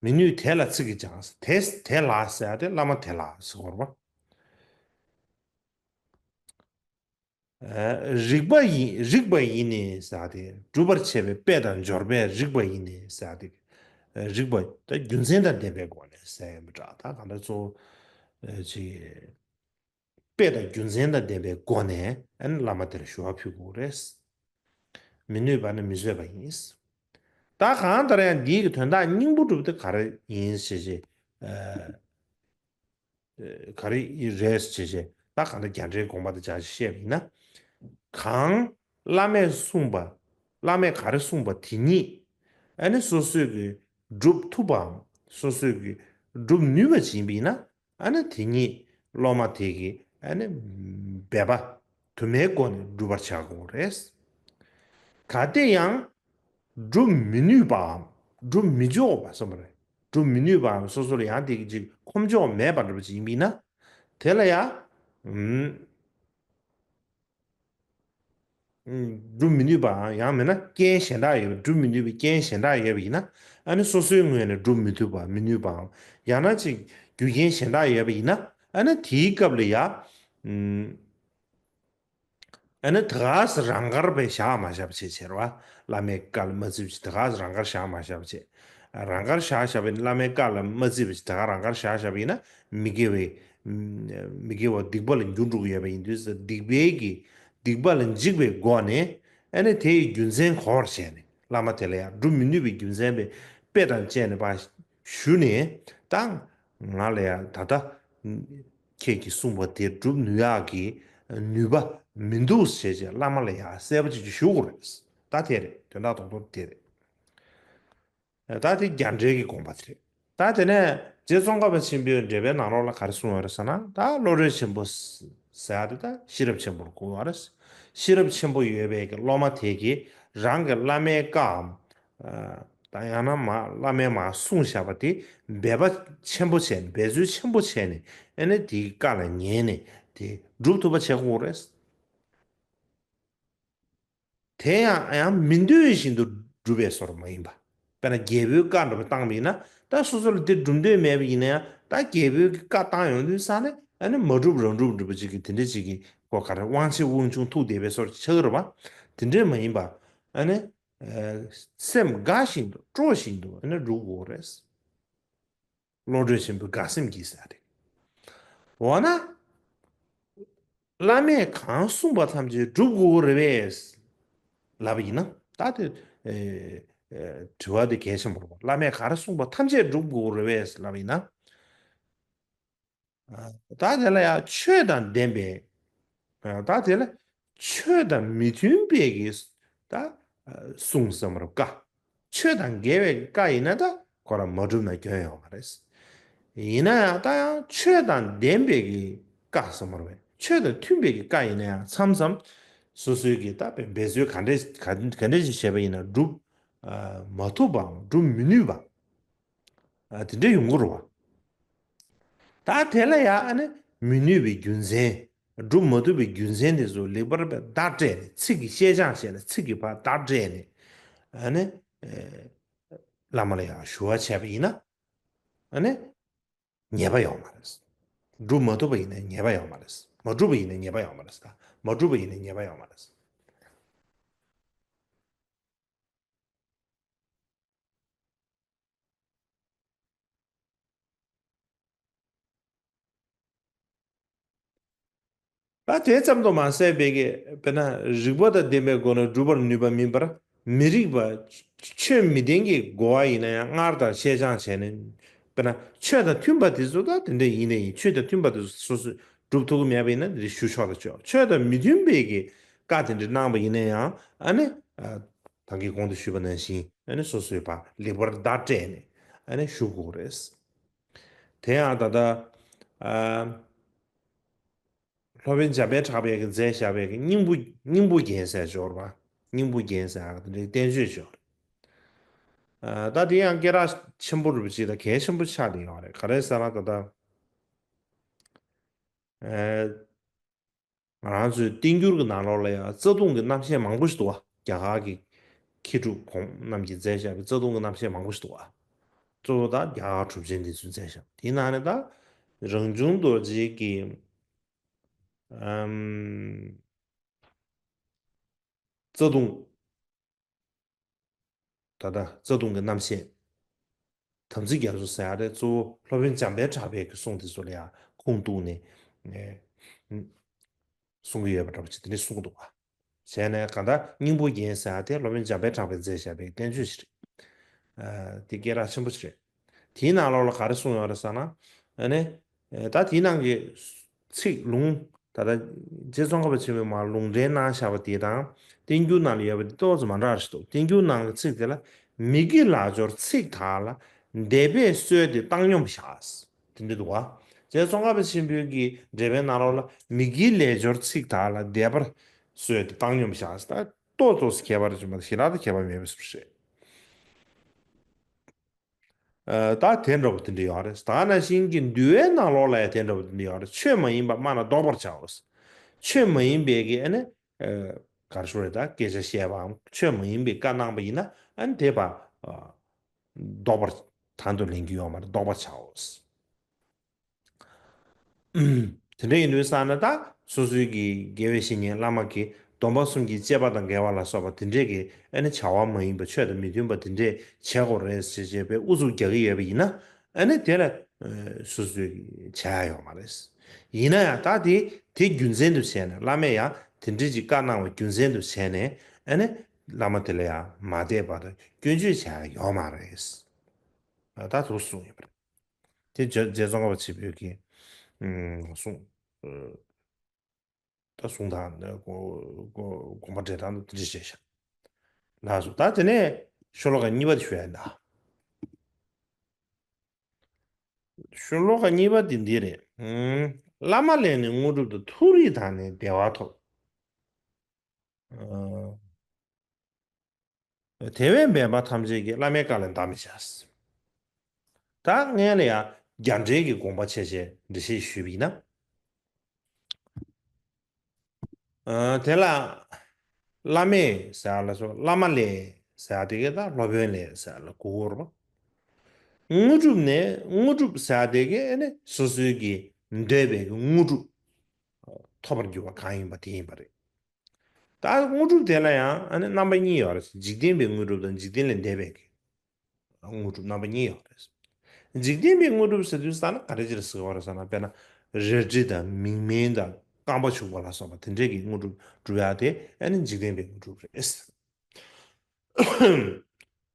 མི་ནུས་དེ་ལ་ཚིག་གིས་སྦྱངས། དེ་དེ་ལ་ཟེར་ཡ་དེ་བླ་མ་དེ་ལ་ཟེར་དགོས་རེད་པ། ཨ། རིག་པ་ཡིན། རིག་པ་ཡིས་ནི་ཟེར་ཡ་དེ་སྒྲུབ་པར་བྱེད་པའི་དཔེ་དང་འབྱོར་པས་རིག་པ་ཡིས་ནི་ཟེར་ཡ་དེ། རིག་པ་ད་རྒྱུ་མཚན་དང་ལྡན་པའི་སྒོ་ནས་ཟེར་ཡ་མི་འདྲ། ད་གང་ལྟར་གཙོ་བོ་ཅིག་དཔེ་དང་རྒྱུ་མཚན་དང་ལྡན་པའི་སྒོ་ནས་ཨ་ནི་བླ་མ་དེར་ཞུ་བ་ཕུལ་དགོས་རེད། མི་ནུས་པ་ནི་མི་བཟོད་པ་ཡིན། ད་གང་ལྟར་ཡང་འདིའི་གི་དོན་དག་སྙིང་པོ་སྒྲུབ་དེ་ག་རེ་ཡིན་ཞེས་ཞེས། ཨ། ག་རེ་རེད་ཅེས་བྱས། ད་གང་ལྟར་རྒྱ་འགྲེལ་དགོངས་པ་དང་སྦྱར་ཞིང་བཤད་པ་ཡིན་ན། གང་བླ་མས་གསུངས་པ། བླ་མས་ག་རེ་གསུངས་པ་དེ་ཉིད་ཨ་ནི་སོ་སོས་ཀྱིས་སྒྲུབ་ཐུབ་པའམ་སོ་སོས་ཀྱིས་སྒྲུབ་ནུས་པ་ཅིག་ཡིན་པ་ཡིན་ན་ཨ་ནི་དེ་ཉིད་སློབ་མ་དེ་གིས་ཨ་ནི་འབད་པ་དུ་མའི་སྒོ་ནས་སྒྲུབ་པར་བྱ་དགོས་རེད། གལ་ཏེ་ཡང་སྒྲུབ་མི་ནུས་པའམ་སྒྲུབ་མི་ཆོག་པ་གསུངས་པ་རེད། སྒྲུབ་མི་ནུས་པའམ་སོ་སོར་ཡང་དེ་གི་ཅིག་ཁོམ་ཆོག་མེད་པ་འདྲ་པོ་ཅིག་ཡིན་པ་ཡིན་ན། དེ་ལ་ཡང་། ཨུམ། ཨུམ། སྒྲུབ་མི་ནུས་པའམ་ཡང་མིན་ན་རྐྱེན་གཞན་དག་ཡོད་པ། སྒྲུབ་མི་ནུས་པའི་རྐྱེན་གཞན་དག་ཡོད་པ་ཡིན་ན། ཨ་ནི་སོ་སོའི་ངོས་ནས་སྒྲུབ་མི་ཐུབ་པ་མི་ནུས་པའམ་ཡང་ན་ཅིག་རྒྱུ་རྐྱེན་གཞན་དག་ཡོད་པ་ཡིན་ན། ཨ་ནི་དེའི་སྐབས་ལ་ཡང་། ཨུམ། ཨ་ནི་དེ་ག་སེ་རང་དགར་བའི་བཞག་མ་བཞག་པ་བྱས་བྱས་རེད་པ། བླ་མའི་བཀའ་ལ་མ་བརྩིས་པ་བྱས་དེ་ག་སེ་རང་དགར་བཞག་མ་བཞག་པ་བྱས། རང་དགར་བཞག་བཞག་པ་ཡིན་ན་བླ་མའི་བཀའ་ལ་མ་བརྩིས་པ་བྱས་དེ་ག་རང་དགར་བཞག་བཞག་པ་ཡིན་ན་མི་དགེ་བའི། མི་དགེ་བ་སྡིག་པ་ལ་འགྱུར་འགྲོ་གི་ཡོད་པ་ཡིན་དུས་སྡིག་པའི་གི། སྡིག་པ་ལ་འཇིགས་པའི་སྒོ་ནས་ཨ་ནི་དེ་ཡི་རྒྱུ་མཚན་གོ་བར་བྱས་ནས་བླ་མ་དེ་ལ་ཡང་སྒྲུབ་མི་ནུས་པའི་རྒྱུ་མཚན་པའི་དཔེ་དང་བཅས་ནས་ཕར་ཞུས་ནས་ད། ང་ལ་ཡང་ད་ལྟ་ཁྱེད་ཀྱིས་གསུངས་པ་དེ་སྒྲུབ་ནུས་ཡག་གི་ནུས་པ་མི་འདུག་ཟེར་བྱས་བླ་མ་ལ་ཡང་གསལ་པོ་ཅིག་ཅིག་ཞུ་དགོས་རེད། ད་དེ་རེད། དོན་དག་རྡོག་རྡོག་དེ་རེད། ད་དེ་རྒྱ་འགྲེལ་གྱི་དགོངས་པ་དེ་རེད། ད་དེ་ནས་རྗེ་ཙོང་ཁ་པ་ཆེན་པོས་འགྲེལ་པའི་ནང་ལོགས་ལ་ག་རེ་གསུངས་ཡོད་རེད་ཟེར་ན། ད་བློ་གྲོས་ཆེན་པོ་ཟེར་ཡ་དེ་ད་ཤེས་རབ་ཆེན་པོར་གོ་བ་རེད། ཤེས་རབ་ཆེན་པོ་ཡོད་པའི་གི་སློབ་མ་དེ་གིས་རང་གི་བླ་མའི་བཀའམ། ད་ཡང་ན་མ་བླ་མས་མར་གསུངས་བཞག་པ་དེ་འབད་པ་ཆེན་པོ་བྱས་ནས། འབད་རྩོལ་ཆེན་པོ་བྱས་ནས་ཨ་ནི་དེའི་བཀའ་ལ་ཉན་ནས་དེ་སྒྲུབ་ཐུབ་པ་བྱེད་དགོས་རེད། དེ་ཡང་ཡང་མི་འདོད་བཞིན་དུ་སྒྲུབ་པའི་བཟོ་འདྲ་མ་ཡིན་པ། དཔེར་ན་རྒྱལ་པོའི་བཀའ་འདྲ་པོ་བཏང་བ་ཡིན་ན། ད་སོ་སོ་ལ་དེ་སྒྲུབ་འདོད་མེད་པ་ཡིན་ན་ཡང་། ད་རྒྱལ་པོའི་བཀའ་བཏང་ཡོང་དུས་ཙ་ནས་ཨ་ནི་མ་སྒྲུབ་རང་སྒྲུབ་འདྲ་པོ་ཅིག་གི་དེ་འདྲ་ཅིག་གི་ཁོ་ག་རེ་དབང་ཆེ་དབང་ཆུང་ཐུག་བསྡད་པའི་བཟོ་འདྲ་ཆགས་ཀྱི་རེད་པ། དེ་འདྲ་མ་ཡིན་པ། ཨ་ནི་ཨ་སེམས་དགའ་བཞིན་དུ་སྤྲོ་བཞིན་དུ་ཨ་ནི་སྒྲུབ་དགོས་རེད། བློ་གྲོས་ཆེན་པོའི་དགའ་སེམས་ཀྱིས་ཟེར་ཏེ། འོ་ན། བླ་མས་གང་གསུངས་པ་ཐམས་ཅད་སྒྲུབ་དགོས་རེད་པས། ལབ་པ་ཡིན་ན། ད་དེ། ཨེ། ཨེ། དྲི་བ་དེ་གལ་ཆེན་པོ་རེད་པ། བླ་མས་ག་རེ་གསུངས་པ་ཐམས་ཅད་སྒྲུབ་དགོས་རེད་པས་ལབ་པ་ཡིན་ན། ཨ། ད་དེ་ལ་ཡང་ཆོས་དང་ལྡན་པའི། ཨ། ད་དེ་ལ་ཆོས་དང་མི་མཐུན་པའི་གི། ད། ཨ། གསུངས་ཙམ་རེད་བཀའ། ཆོས་དང་འགལ་བའི་བཀའ་ཡིན་ན་ད་ཁོ་རང་མ་སྒྲུབ་ན་སྐྱོན་ཡོད་མ་རེད། ཡིན་ན་ཡང་ད་ཡང་ཆོས་དང་ལྡན་པའི་གི་བཀའ་ཟེར་མ་རེད། ཆོས་དང་མཐུན་པའི་གི་བཀའ་ཡིན་ན་ཡང་མཚམས་མཚམས་སོ་སོའི་གི་ད་འབད་རྩོལ་ག་འདྲས་ག་ག་འདྲས་ཞིག་བྱས་པ་ཡིན་ན་སྒྲུབ། ཨ། མ་ཐུབ་པའམ་སྒྲུབ་མི་ནུས་པ། ཨ། དེ་འདྲས་ཡོང་གི་རེད་པ། ད་དེ་ལ་ཡང་ཨ་ནི་མི་ནུས་པའི་རྒྱུ་མཚན། སྒྲུབ་མ་ཐུབ་པའི་རྒྱུ་མཚན་དེ་ཚོ་ལེགས་པར་བརྡ་སྤྲད་ནས། ཚིག་གིས་བཤད་སྦྱང་བྱས་ནས། ཚིག་གིས་ཕར་བརྡ་སྤྲད་ནས། ཨ་ནི། ཨེ། བླ་མ་ལ་ཡང་ཞུ་བ་བྱས་པ་ཡིན་ན། ཨ་ནི། ཉེས་པ་ཡོད་མ་རེད། སྒྲུབ་མ་ཐུབ་པ་ཡིན་ན་ཉེས་པ་ཡོད་མ་རེད། མ་སྒྲུབ་པ་ཡིན་ན་ཉེས་པ་ཡོད་མ་རེད། ད་མ་སྒྲུབ་པ་ཡིན་ན་ཉེས་པ་ཡོད་མ་རེད། ད་དེ་ཙམ་དུ་མ་ཟད་པའི་གི། དཔེར་ན་རིགས་པ་དང་ལྡན་པའི་སྒོ་ནས་སྒྲུབ་པར་ནུས་པ་མིན་པར། མི་རིགས་པ། ཆོས་མི་ལྡན་གྱི་རྒོལ་བ་ཡིན་ན་ཡང་སྔར་ལྟར་བཤད་སྦྱང་བྱས་ནས། དཔེར་ན་ཆོས་དང་མཐུན་པ་དེ་ཚོ་ད་དེ་འདྲ་ཡིན་ནའི་ཡིན། ཆོས་དང་མཐུན་པ་དེ་ཚོ་སོ་སོས་སྒྲུབ་ཐུབ་ཀྱི་མེད་པ་ཡིན་ན་དེ་འདྲ་ཞུ་ཆོག་ལ་ཆོག་ཆོས་དང་མི་མཐུན་པའི་གི་བཀའ་དེ་འདྲ་གནང་བ་ཡིན་ན་ཡང་། ཨ་ནི། ཨ། ད་གིན་གོང་དུ་ཞུས་པ་ནང་བཞིན། ཨ་ནི་སོ་སོས་ཕར་ལེགས་པར་བརྡ་སྤྲད་ནས། ཨ་ནི་ཞུ་དགོས་རེད། དེ་ཡང་ད་ལྟ། ཨ། སློབ་དཔོན་འཇམ་དཔལ་གྲགས་པས་ཀྱིས་མཛད་བཞག་པའི་སྙིང་པོ། སྙིང་པོ་རྒྱན་ཟེར་ཡག་ཅིག་ཡོད་རེད་པ། སྙིང་པོ་རྒྱན་ཟེར་ཡག་དེ་འདྲའི་བསྟན་བཅོས་ཅིག་ཡོད་རེད། ཨ། ད་དེ་ཡང་སྐད་གྲགས་ཆེན་པོ་རེད་པ། ཅིག་དང་གལ་ཆེན་པོ་ཆགས་བསྡད་ཡོད་རེད། ག་རེ་ཟེར་ན་ད་ལྟ། ཨ། ང་རང་ཚོའི་བསྟན་འགྱུར་གྱི་ནང་ལོགས་ལ་ཡང་རྩ་ལྟུང་གི་རྣམ་བཤད་མང་པོ་ཞིག་འདུག་པ། རྒྱ་གར་གྱི་མཁས་གྲུབ་གོང་རྣམས་ཀྱིས་མཛད་བཞག་པའི་རྩ་ལྟུང་གི་རྣམ་བཤད་མང་པོ་ཞིག་འདུག་པ། གཙོ་བོ་ད་རྒྱ་གར་གྲུབ་ཆེན་འདི་ཚོས་མཛད་བཞག་དེའི་ནང་ནས་ད་རང་བྱུང་རྡོ་རྗེ་གི། ཨམ། རྩ་ལྟུང་། ད་ལྟ་རྩ་ལྟུང་གི་རྣམ་བཤད། དམ་ཚིག་རྒྱ་མཚོ་ཟེར་ཡག་དེ་གཙོ་བོ་སློབ་དཔོན་འཇམ་དཔལ་གྲགས་པའི་གི་གསུང་དེ་ཚོ་ལ་ཡང་ཁུངས་གཏུགས་ནས། ཨེ། གསུང་གི་ཡོད་པ་འདྲ་པོ་ཅིག་དེ་འདྲ་གསུངས་འདུག་པ། བྱས་ནས་གང་ལྟར་སྙིང་པོ་རྒྱན་ཟེར་ཡག་དེ་སློབ་དཔོན་འཇམ་དཔལ་གྲགས་པས་མཛད་བཞག་པའི་བསྟན་བཅོས་ཤིག་རེད། ཨ། དེ་སྐད་གྲགས་ཆེན་པོ་ཞིག་རེད། དེའི་ནང་ལོགས་ལ་ག་རེ་གསུངས་ཡོད་རེད་ཟེར་ན། ཨ་ནི། ཨེ། ད་དེའི་ནང་གི་ཚིག་ལུང་། ད་ལྟ་རྗེ་ཙོང་ཁ་པ་ཆེན་པོས་མར་ལུང་འདྲེན་གནང་བཞག་པ་དེ་དང་། བསྟན་འགྱུར་ནང་ལ་ཡོད་པ་དེ་ཏོག་ཙམ་མ་འདྲ་བ་ཞིག་འདུག་བསྟན་འགྱུར་ནང་གི་ཚིག་དེ་ལ། མི་དགེ་ལག་སྦྱོར་ཚིག་དག་ལ། འདས་པས་གསོལ་ཏེ་བཏང་སྙོམས་བཞག་དེ་འདྲ་འདུག་པ། རྗེ་ཙོང་ཁ་པ་ཆེན་པོའི་གི་འགྲེལ་པའི་ནང་ལོགས་ལ། མི་དགེ་ལས་སྦྱོར་ཚིག་དག་ལ། འདས་པར་གསོལ་ཏེ་བཏང་སྙོམས་བཞག་ད་ཏོག་ཏོག་ཙམ་ཁྱད་པར་ཅིག་མ་གཏོགས་ཞེ་དྲག་ཏུ་ཁྱད་པར་མེད་པ་ཞིག་རེད། ཨ། ད་དེ་འདྲ་པོ་དེ་འདྲ་ཡོད་རེད། ད་ག་ནང་བཞིན་གྱི་འདུལ་བའི་ནང་ལོགས་ལ་ཡང་དེ་འདྲ་པོ་དེ་འདྲ་ཡོད་རེད། ཆོས་མ་ཡིན་པ་སྨྲ་ན་བཟློག་པར་བྱའོ། ཆོས་མ་ཡིན་པའི་གི་ཨ་ནི། ཨ། ག་རེ་ཞུ་རེད། ད་སྐད་ཆ་བཤད་པའམ་ཆོས་མ་ཡིན་པའི་བཀའ་གནང་བ་ཡིན་ན། ཨ་ནི་དེ་ཕར། ཨ། བཟློག་པར། དང་དུ་ལེན་རྒྱུ་ཡོད་མ་རེད། བཟློག་པར་བྱའོ། དེ་འདྲ་ཡིན་དུས་ཙ་ན་ད་སོ་སོའི་གི་དགེ་བའི་བཤེས་གཉེན་བླ་མ་གི་སྡོམ་པ་གསུམ་གྱི་བཅས་པ་དང་འགལ་བ་ལ་སོགས་པ་དེ་འདྲས་ཀྱི་ཨ་ནི་བྱ་བ་མ་ཡིན་པ། ཆོས་དང་མི་མཐུན་པ་དེ་འདྲས་བྱེད་དགོས་རེད་ཟེར་བྱས་པའི་ཨུ་ཚུགས་རྒྱག་གི་ཡོད་པ་ཡིན་ན། ཨ་ནི་དེ་ལ་སོ་སོས་བྱ་ཡ་ཡོད་མ་རེད། ཡིན་ན་ཡང་ད་དེ་དེ་རྒྱུ་མཚན་དུ་བྱས་ནས། བླ་མས་ཡང་དེ་འདྲས་ཀྱི་བཀའ་གནང་བ་རྒྱུ་མཚན་དུ་བྱས་ནས། ཨ་ནི་བླ་མ་དེ་ལ་ཡང་མ་དད་པ་དང་སྐྱོན་བརྗོད་བྱ་ཡ་ཡོད་མ་རེད། ད་དུ་གསུངས་ཡོད་པ་རེད། དེ་རྗེ་རྗེ་ཙོང་ཁ་པ་ཆེན་པོའི་གི་ཨུམ་གསུང་། ཨ། ད་གསུང་དང་དགོངས་པ་འགྲེལ་སྟངས་དེ་འདྲ་བྱས་ཤག་ལགས་སོ། ད་དེ་ནས་ཤོ་ལོ་ཀ་གཉིས་པ་དེ་ཞུ་ཡ་ཡིན་ད། ཤོ་ལོ་ཀ་གཉིས་པ་དེ་འདི་རེད། ཨུམ། བླ་མ་ལས་ནི་དངོས་གྲུབ་དང་། མཐོ་རིས་དག་ནི་བདེ་བ་ཐོབ། ཨ། དེ་བས་འབད་པ་ཐམས་ཅད་ཀྱིས། བླ་མའི་བཀའ་ལས་འདའ་མི་བྱ། ད་སྔོན་ལ་ཡང་རྒྱ་འགྲེལ་གྱི་དགོངས་པ་ཆེ་ཆེ་འགྲེལ་བཤད་ཞུས་པ་ཡིན་ན། ཨ། དེ་ལ་ བླ་མས་ཟེར་ཡ་ལ་སོགས་བླ་མ་ལས་ཟེར་ཡ་དེ་གས་ད་སློབ་དཔོན་ལས་ཟེར་ཡ་ལ་གོ་གི་ཡོད་རེད་པ། དངོས་གྲུབ་ནས་དངོས་གྲུབ་ཟེར་ཡ་དེ་གས་ཨ་ནི་སོ་སོའི་གི་འདོད་པའི་གི་དངོས་གྲུབ་ཐོབ་པར་འགྱུར་བ་གང་ཡིན་པ་དེ་ཡིན་པ་རེད། ད་དངོས་གྲུབ་དེ་ལ་ཡང་ཨ་ནི་རྣམ་པ་གཉིས་ཡོད་རེད། འཇིག་རྟེན་པའི་དངོས་གྲུབ་དང་འཇིག་རྟེན་ལས་འདས་པའི་གི་དངོས་གྲུབ་རྣམ་པ་གཉིས་ཡོད་རེད། འཇིག་རྟེན་པའི་དངོས་གྲུབ་ཟེར་དུས་ཙ་ན་ག་རེ་ཅིག་ལ་ཟེར་གྱི་ཡོད་རེད་ཟེར་ན། དཔེར་ན་རལ་གྲི་དང་མིག་སྨན་དང་རྐང་པ་འཕྱུག་པ་ལ་སོགས་པ་དེ་འདྲས་ཀྱི་དངོས་གྲུབ་སྒྲུབ་ཡ་དེ་ཨ་ནི་འཇིག་རྟེན་པའི་དངོས་གྲུབ་རེད།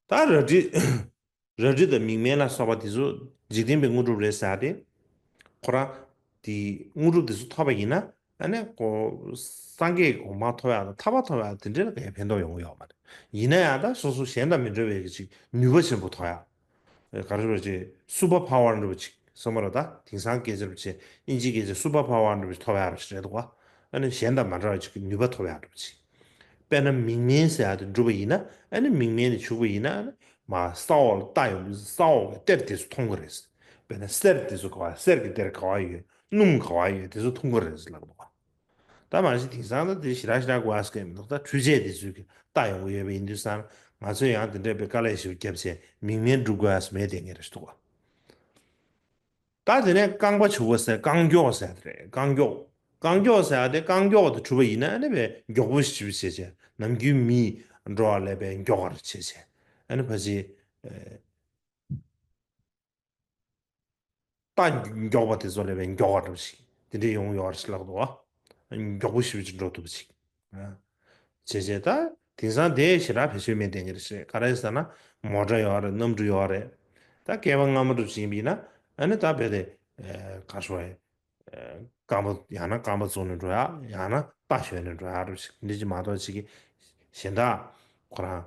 ད་རལ་གྲི་རལ་གྲི་དང་མིག་སྨན་ལ་སོགས་པ་དེ་ཚོ་འཇིག་རྟེན་པའི་དངོས་གྲུབ་རེད་ཟེར་ཏེ། ཁོ་རང་དེ་དངོས་གྲུབ་དེ་ཚོ་ཐོབ་པ་ཡིན་ན་ཨ་ནི་ཁོ་སངས་རྒྱས་གོ་འཕང་ཐོབ་ཡག་དང་ཐར་པ་ཐོབ་ཡག་དེ་འདྲའི་ལ་གའི་ཕན་ཐོགས་ཡོང་གི་ཡོད་མ་རེད། ཡིན་ན་ཡང་ད་སོ་སོ་གཞན་དང་མི་འདྲ་བའི་གི་ཅིག་ནུས་པ་ཆེན་པོ་ཐོབ་ཡག་ག་རེ་ཟེར་བ་ཅིག་སུ་པར་པ་ཝར་འདྲ་བ་ཅིག་བསམ་པ་རེད། ད་དེང་སང་སྐད་ཆ་རེད་བ་ཅིག་ཨིན་ཇིའི་སྐད་ཆ་སུ་པར་པ་ཝར་འདྲ་བ་ཅིག་ཐོབ་ཡག་རེད་འདུག་ག་ཨ་ནི་གཞན་དང་མ་འདྲ་བ་ཅིག་གི་ནུས་པ་ཐོབ་ཡག་འདྲ་བ་ཅིག་དཔེར་ན་མིག་སྨན་ཟེར་ཡག་དེ་འགྲུབ་པ་ཡིན་ན་ཨ་ནི་མིག་སྨན་དེ་བྱུག་པ་ཡིན་ན་ཨ་ནི་མ་ས་འོག་ལ་རྟ་ཡོང་དུས་ས་འོག་གི་གཏེར་དེ་ཚོ་མཐོང་གི་རེད། དཔེར་ན་གསེར་དེ་ཚོ་ག་བ་གསེར་གྱི་གཏེར་ག་བ་ཡོད། སྣུམ་ག་བ་ཡོད་དེ་ཚོ་མཐོང་གི་རེད་ལབ་འདུག་ག་ད་མ་གཞི་དེང་སང་ད་དེ་ཞེ་དྲག་ཞེ་དྲག་གོ་ཨ་སྐད་མི་འདུག་ད་འཕྲུལ་ཆས་དེ་ཚོས་ཀྱི་ལྟ་ཡོང་གི་ཡོད་པ་ཡིན་དུས་ཙང་ང་ཚོས་ཡང་དེ་འདྲའི་དཔེ་དཀའ་ལས་ཞེ་པོ་བརྒྱབ་བྱས་མིག་སྨན་སྒྲུབ་དགོས་ཨ་སེ་མེད་དེ་ངེས་རེད་འདུག་ག་ད་དེ་ནས་རྐང་པ་འཕྱུག་པ་ཟེར་རྐང་མགྱོགས་ཟེར་དེ་རེད། རྐང་མགྱོགས། རྐང་མགྱོགས་ཟེར་ཡ་དེ་རྐང་མགྱོགས་དེ་གྲུབ་པ་ཡིན་ན་ཨ་ནི་དཔེ་མགྱོགས་པོ་ཞེ་པོ་བྱས་བྱས་ནམ་རྒྱུན་མི་འགྲོ་བ་ལས་དཔེ་མགྱོགས་པར་བྱས་བྱས་ཨ་ནི་ཕ་ཆེ། རྟ་མགྱོགས་པ་དེ་ཚོ་ལས་དཔེ་མགྱོགས་པ་འགྲོ་ཞིག་དེ་འདྲས་ཡོང་ཡོད་རེད་ལབ་འདུག་ག་མགྱོགས་པོ་ཞེ་པོ་ཅིག་འགྲོ་ཐུབ་ཅིག་བྱས་བྱས་ད་དེང་སང་དེ་ཞེ་དྲག་བེད་སྤྱོད་མེད་བསྡད་ཀྱི་རེད། ག་རེ་ཟེར་ན་མོ་ཊ་ཡོད་རེད། གནམ་གྲུ་ཡོད་རེད། ད་སྐེད་པ་སྔ་མ་འགྲོ་བྱེད་ཡིན་པ་ཡིན་ན་ཨ་ནི་ད་དཔེ་དེ་ག་རེ་ཞུ་དགོས་རེད། རྐང་པ་ཡང་ན་རྐང་པ་བཙུགས་ནས་འགྲོ་ཡག་ཡང་ན་རྟ་ཞོན་ནས་འགྲོ་ཡག་འདྲ་ཞིག་འདི་ཅིག་མ་གཏོགས་ཅིག་གི་གཞན་དག་ཁོ་རང་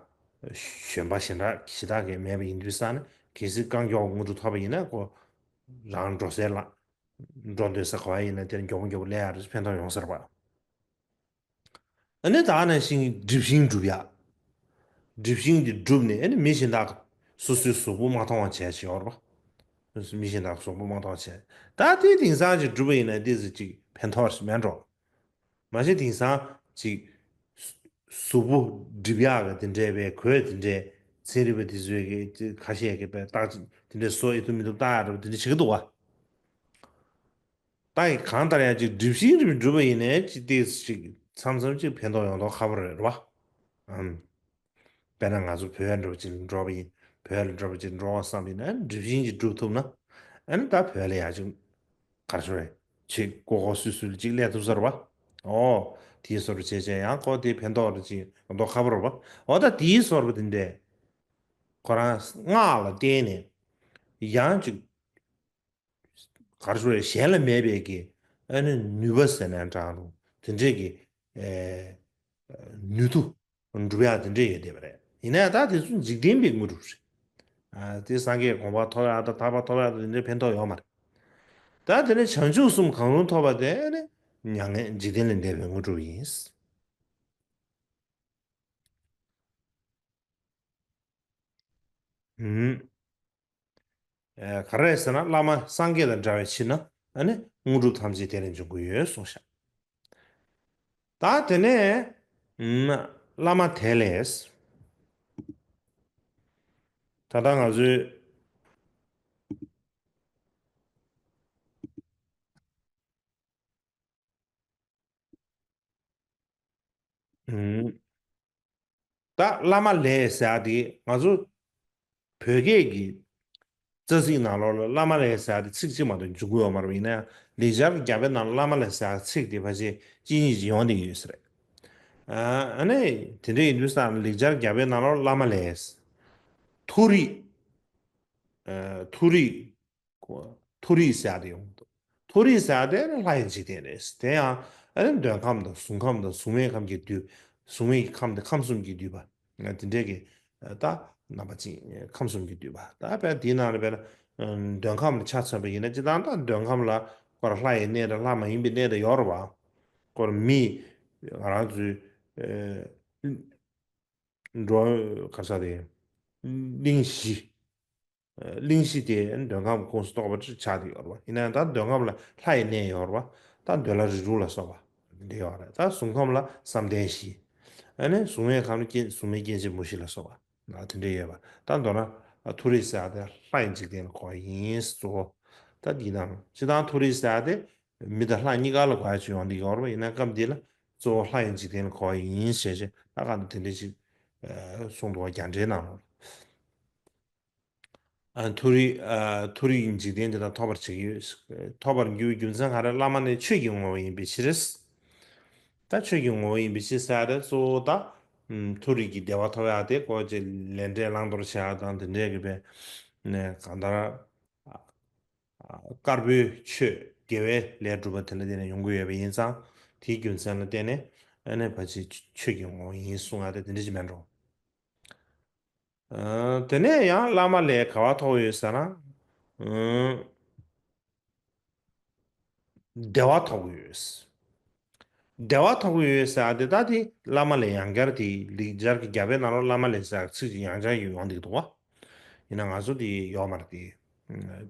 ཞོན་པ་གཞན་དག་གཞན་དག་གི་མེད་པ་ཡིན་དུས་ཙང་ནས་གལ་སྲིད་རྐང་མགྱོགས་དངོས་གྲུབ་ཐོབ་པ་ཡིན་ན་ཁོ་རང་འགྲོ་སའི་ལ་འགྲོ་འདོད་ས་ག་བ་ཡིན་ན་དེར་མགྱོགས་པོ་མགྱོགས་པོ་སླེབས་ཡག་འདྲ་ཞིག་ཕན་ཐོགས་ཡོང་ས་རེད་པ། ཨ་ནི་ད་ནང་བཞིན་གྲིབ་ཤིང་སྒྲུབ་ཡག་གྲིབ་ཤིང་དེ་བསྒྲུབས་ནས་ཨ་ནི་མི་གཞན་དག་སོ་སོའི་གཟུགས་པོ་མ་མཐོང་བ་བྱས་བྱས་ཡོད་རེད་པ། མི་གཞན་དག་གཟུགས་པོ་མ་མཐོང་བ་བྱས། ད་དེ་དེང་སང་ཅིག་བསྒྲུབས་པ་ཡིན་ན་དེ་ཚོ་ཅིག་ཕན་ཐོགས་མེད་འགྲོ། མ་གཞི་དེང་སང་ཅིག་གཟུགས་པོ་སྒྲིབ་ཡག་གི་དེ་འདྲའི་བའི་གོས་དེ་འདྲའི་ཚན་རིག་པ་དེ་ཚོས་ཀྱི་ཁ་ཤས་ཀྱིས་བའི་རྟགས་དེ་འདྲའི་བཟོ་ཡི་འདུག་མི་འདུག་བལྟ་ཡག་འདྲ་པོ་དེ་འདྲ་བྱེད་ཀྱི་འདུག་ག་ད་ཡི་གང་ལྟར་ཡང་ཅིག་གྲིབ་ཤིང་རིམ་བསྒྲུབས་པ་ཡིན་ནའི་ཅིག་ཏོག་ཙམ་ཅིག་མཚམས་མཚམས་ཅིག་ཕན་ཐོགས་ཡོང་མདོག་ཁ་པོ་རེད་པ། ཨམ། དཔེར་ན་ང་ཚོ་བོད་འགྲོ་བ་ཅིག་འགྲོ་བ་ཡིན། བོད་ལ་འགྲོ་བ་ཅིག་འགྲོ་བ་བསམ་པ་ཡིན་ན་གྲིབ་ཤིང་ཅིག་སྒྲུབ་ཐུབ་ན་ཨ་ནི་ད་བོད་ལ་ཡང་ཅིག་ག་རེ་ཞུ་རེད། ཅིག་ཀོ་ཀོ་སུད་སུད་ཅིག་སླེབས་ཐུབ་ས་རེད་པ། ཨོ། དེའི་བཟོ་འདྲ་བྱས་བྱས་ཡང་ཁོ་དེ་ཕན་ཐོགས་རེད་ཅིག་མདོག་ཁ་པོ་རེད་པ། ཨོ་ད་དེའི་བཟོ་འདྲ་དེ་འདྲས་ཁོ་རང་སྔགས་ལ་བརྟེན་ནས་ཡང་ཅིག་ག་རེ་ཞུ་རེད། གཞན་ལ་མེད་པའི་གི་ཨ་ནི་ནུས་པ་ཟེར་ན་འདྲ་རུང་དེ་འདྲས་ཀྱི་ཨེ་ནུས་མཐུ་འགྲུབ་ཡག་དེ་འདྲས་ཡོད་བསྡད་པ་རེད། ཡིན་ན་ཡང་ད་དེ་ཚོ་འཇིག་རྟེན་པའི་དངོས་གྲུབ་རེད། ཨ་དེ་སངས་རྒྱས་གོ་འཕང་ཐོབ་ཡག་དང་ཐར་པ་ཐོབ་ཡག་དང་དེ་འདྲས་ཕན་ཐོགས་ཡོད་མ་རེད། ད་དེ་ནས་བྱང་ཆུབ་གསུམ་གང་རུང་ཐོབ་པ་དེ་ཨ་ནི་མྱ་ངན་འཇིག་རྟེན་ལས་འདས་པའི་དངོས་གྲུབ་ཡིན། ཨུམ། ཨེ་ག་རེ་ཟེར་ན་བླ་མ་སངས་རྒྱས་དང་འདྲ་བའི་ཕྱིར་ན་ཨ་ནི་དངོས་གྲུབ་ཐམས་ཅད་དེ་ལས་འབྱུང་གི་ཡོད་གསུངས་ཤག་ད་དེ་ནས་ཨུམ་བླ་མ་དེ་ལས་ད་ལྟ་ང་ཚོས་ཨུམ། ད་བླ་མ་ལས་ཟེར་ཡག་དེ་ང་ཚོ་བོད་སྐད་ཀྱི་རྩ་ཚིག་ནང་ལོགས་ལ་བླ་མ་ལས་ཟེར་ཡག་དེ་ཚིག་གཅིག་མ་གཏོགས་འཇུག་གི་ཡོད་མ་རེད་པ། ཡིན་ན་ཡང་ལེགས་སྦྱར་རྒྱ་བོད་ནང་ལ་བླ་མ་ལས་ཟེར་ཡག་ཚིག་དེ་ཕལ་ཆེར་གཅིག་གཉིས་ཅིག་ཡོང་བསྡད་ཀྱི་ཡོད་ས་རེད། ཨ་ཨ་ནི་དེ་འདྲ་ཡིན་དུས་ཙང་ལེགས་སྦྱར་རྒྱ་བོད་ནང་ལོགས་བླ་མ་ལས། མཐོ་རིས། ཨ་མཐོ་རིས། མཐོ་རིས་ཟེར་ཡག་དེ་ཡོང་གི་འདུག་མཐོ་རིས་ཟེར་ཡག་དེ་ནི་ལྷ་ཡི་འཇིག་རྟེན་རེད། དེ་ཡང་ཨ་ནི་མདོ་ཁམས་དང་གཟུངས་ཁམས་དང་གཟུངས་མེད་ཁམས་ཀྱི་བསྡུས། གཟུངས་མེད་ཀྱི་ཁམས་དེ་ཁམས་གསུམ་གྱིས་བསྡུས་པ། ང་དེ་འདྲས་ཀྱི་ད་རྣམ་པ་གཅིག་ཁམས་གསུམ་གྱིས་བསྡུས་པ། ད་དཔེར་དེའི་ནང་ལ་དཔེར་ན་མདོ་ཁམས་ལ་ཆ་མཚོན་པ་ཡིན་ན་སྤྱིར་བཏང་ད་མདོ་ཁམས་ལ་སྐོར་ལྷ་ཡི་གནས་དང་ལྷ་མ་ཡིན་པའི་གནས་དང་ཡོད་རེད་པ། སྐོར་མི་ང་རང་ཚོའི་འགྲོ་ག་རེ་ཟེར་དེ་གླིང་བཞི། གླིང་བཞི་དེ་མདོ་ཁམས་ཀུན་གསལ་རྟོགས་པ་ཆགས་བསྡད་ཡོད་རེད་པ། ཡིན་ན་ཡང་ད་མདོ་ཁམས་ལ་ལྷ་ཡི་གནས་ཡོད་རེད་པ། ད་འདོད་ལྷ་རིགས་དྲུག་ལ་སོགས་པ་འདི་ཡོད་རེད། ད་གཟུངས་ཁམས་ལ་བསམ་གཏན་བཞི། ཨ་ནི་གཟུགས་མེད་ཁམས་ལ་སྐྱེ་གཟུགས་མེད་སྐྱེ་མཆེད་མུ་བཞི་ལ་སོགས་པ་དེ་འདྲ་ཡོད་པ། ད་མདོར་ན་མཐོ་རིས་ཟེར་ཡ་དེ་ལྷ་ཡི་འཇིག་རྟེན་ལ་གོ་བ་ཡིན་གཙོ་བོ། ད་འདི་དང་སྤྱིར་བཏང་མཐོ་རིས་ཟེར་ཡ་དེ་མི་དང་ལྷ་གཉིས་ཀ་ལ་གོ་བ་ཅིག་ཡོང་འདི་ཡོད་རེད་པ། ཡིན་ན་སྐབས་འདི་ལ་གཙོ་བོ་ལྷ་ཡི་འཇིག་རྟེན་ལ་གོ་བ་ཡིན་ཞེས་བྱས་ད་ག་ནས་དེ་འདྲ་ཅིག་གསུངས་འདུག་པ། རྒྱ་འགྲེལ་ནང་ལོགས་ལ། མཐོ་རིས་མཐོ་རིས་ཀྱི་འཇིག་རྟེན་དེ་དག་ཐོབ་པར་བྱེད་ཀྱི་ཡོད། ཐོབ་པར་འགྱུར་བའི་རྒྱུ་མཚན་ག་རེ། བླ་མ་ནི་ཆོས་ཀྱི་ངོ་བོ་ཡིན་པའི་ཕྱིར། ད་ཆོས་ཀྱི་ངོ་བོ་ཡིན་པའི་ཕྱིར་ཟེར་ཡ་དེ་གཙོ་བོ་ད་མཐོ་རིས་ཀྱི་བདེ་བ་ཐོབ་ཡ་དེ་ཀོ་ཅེ་ལས་འབྲས་བླང་དོར་བྱེད་ཡ་དང་དེ་འདྲས་ཀྱི་བས་ནས་གང་ལྟར་དཀར་པོའི་ཆོས་དགེ་བའི་ལས་སྒྲུབ་པ་དེ་ལ་བརྟེན་ནས་ཡོང་གི་ཡོད་པ་ཡིན་ཙང་དེའི་རྒྱུ་མཚན་ལ་བརྟེན་ནས་ཨ་ནི་ཕལ་ཆེར་ཆོས་ཀྱི་ངོ་བོ་ཡིན་གསུང་ཡ་དེ་དེ་འདྲ་ཅིག་མེད་འགྲོ། དེ་ནས་ཡང་བླ་མ་ལས་ག་བ་ཐོབ་ཡོད་ཟེར་ན། བདེ་བ་ཐོབ་ཀྱི་ཡོད། བདེ་བ་ཐོབ་ཀྱི་ཡོད་ཟེར་ཡ་དེ་ད་དེ་བླ་མ་ལས་ཡང་བསྐྱར་དེ་ལེགས་སྦྱར་གྱི་རྒྱ་དཔེ་ནང་ལ་བླ་མ་ལས་ཟེར་ཚིག་ཅིག་ཡང་བསྐྱར་ཡོང་འདུག་འདུག་པ། ཡིན་ན་ང་ཚོ་དེ་ཡོད་མ་རེད་དེ།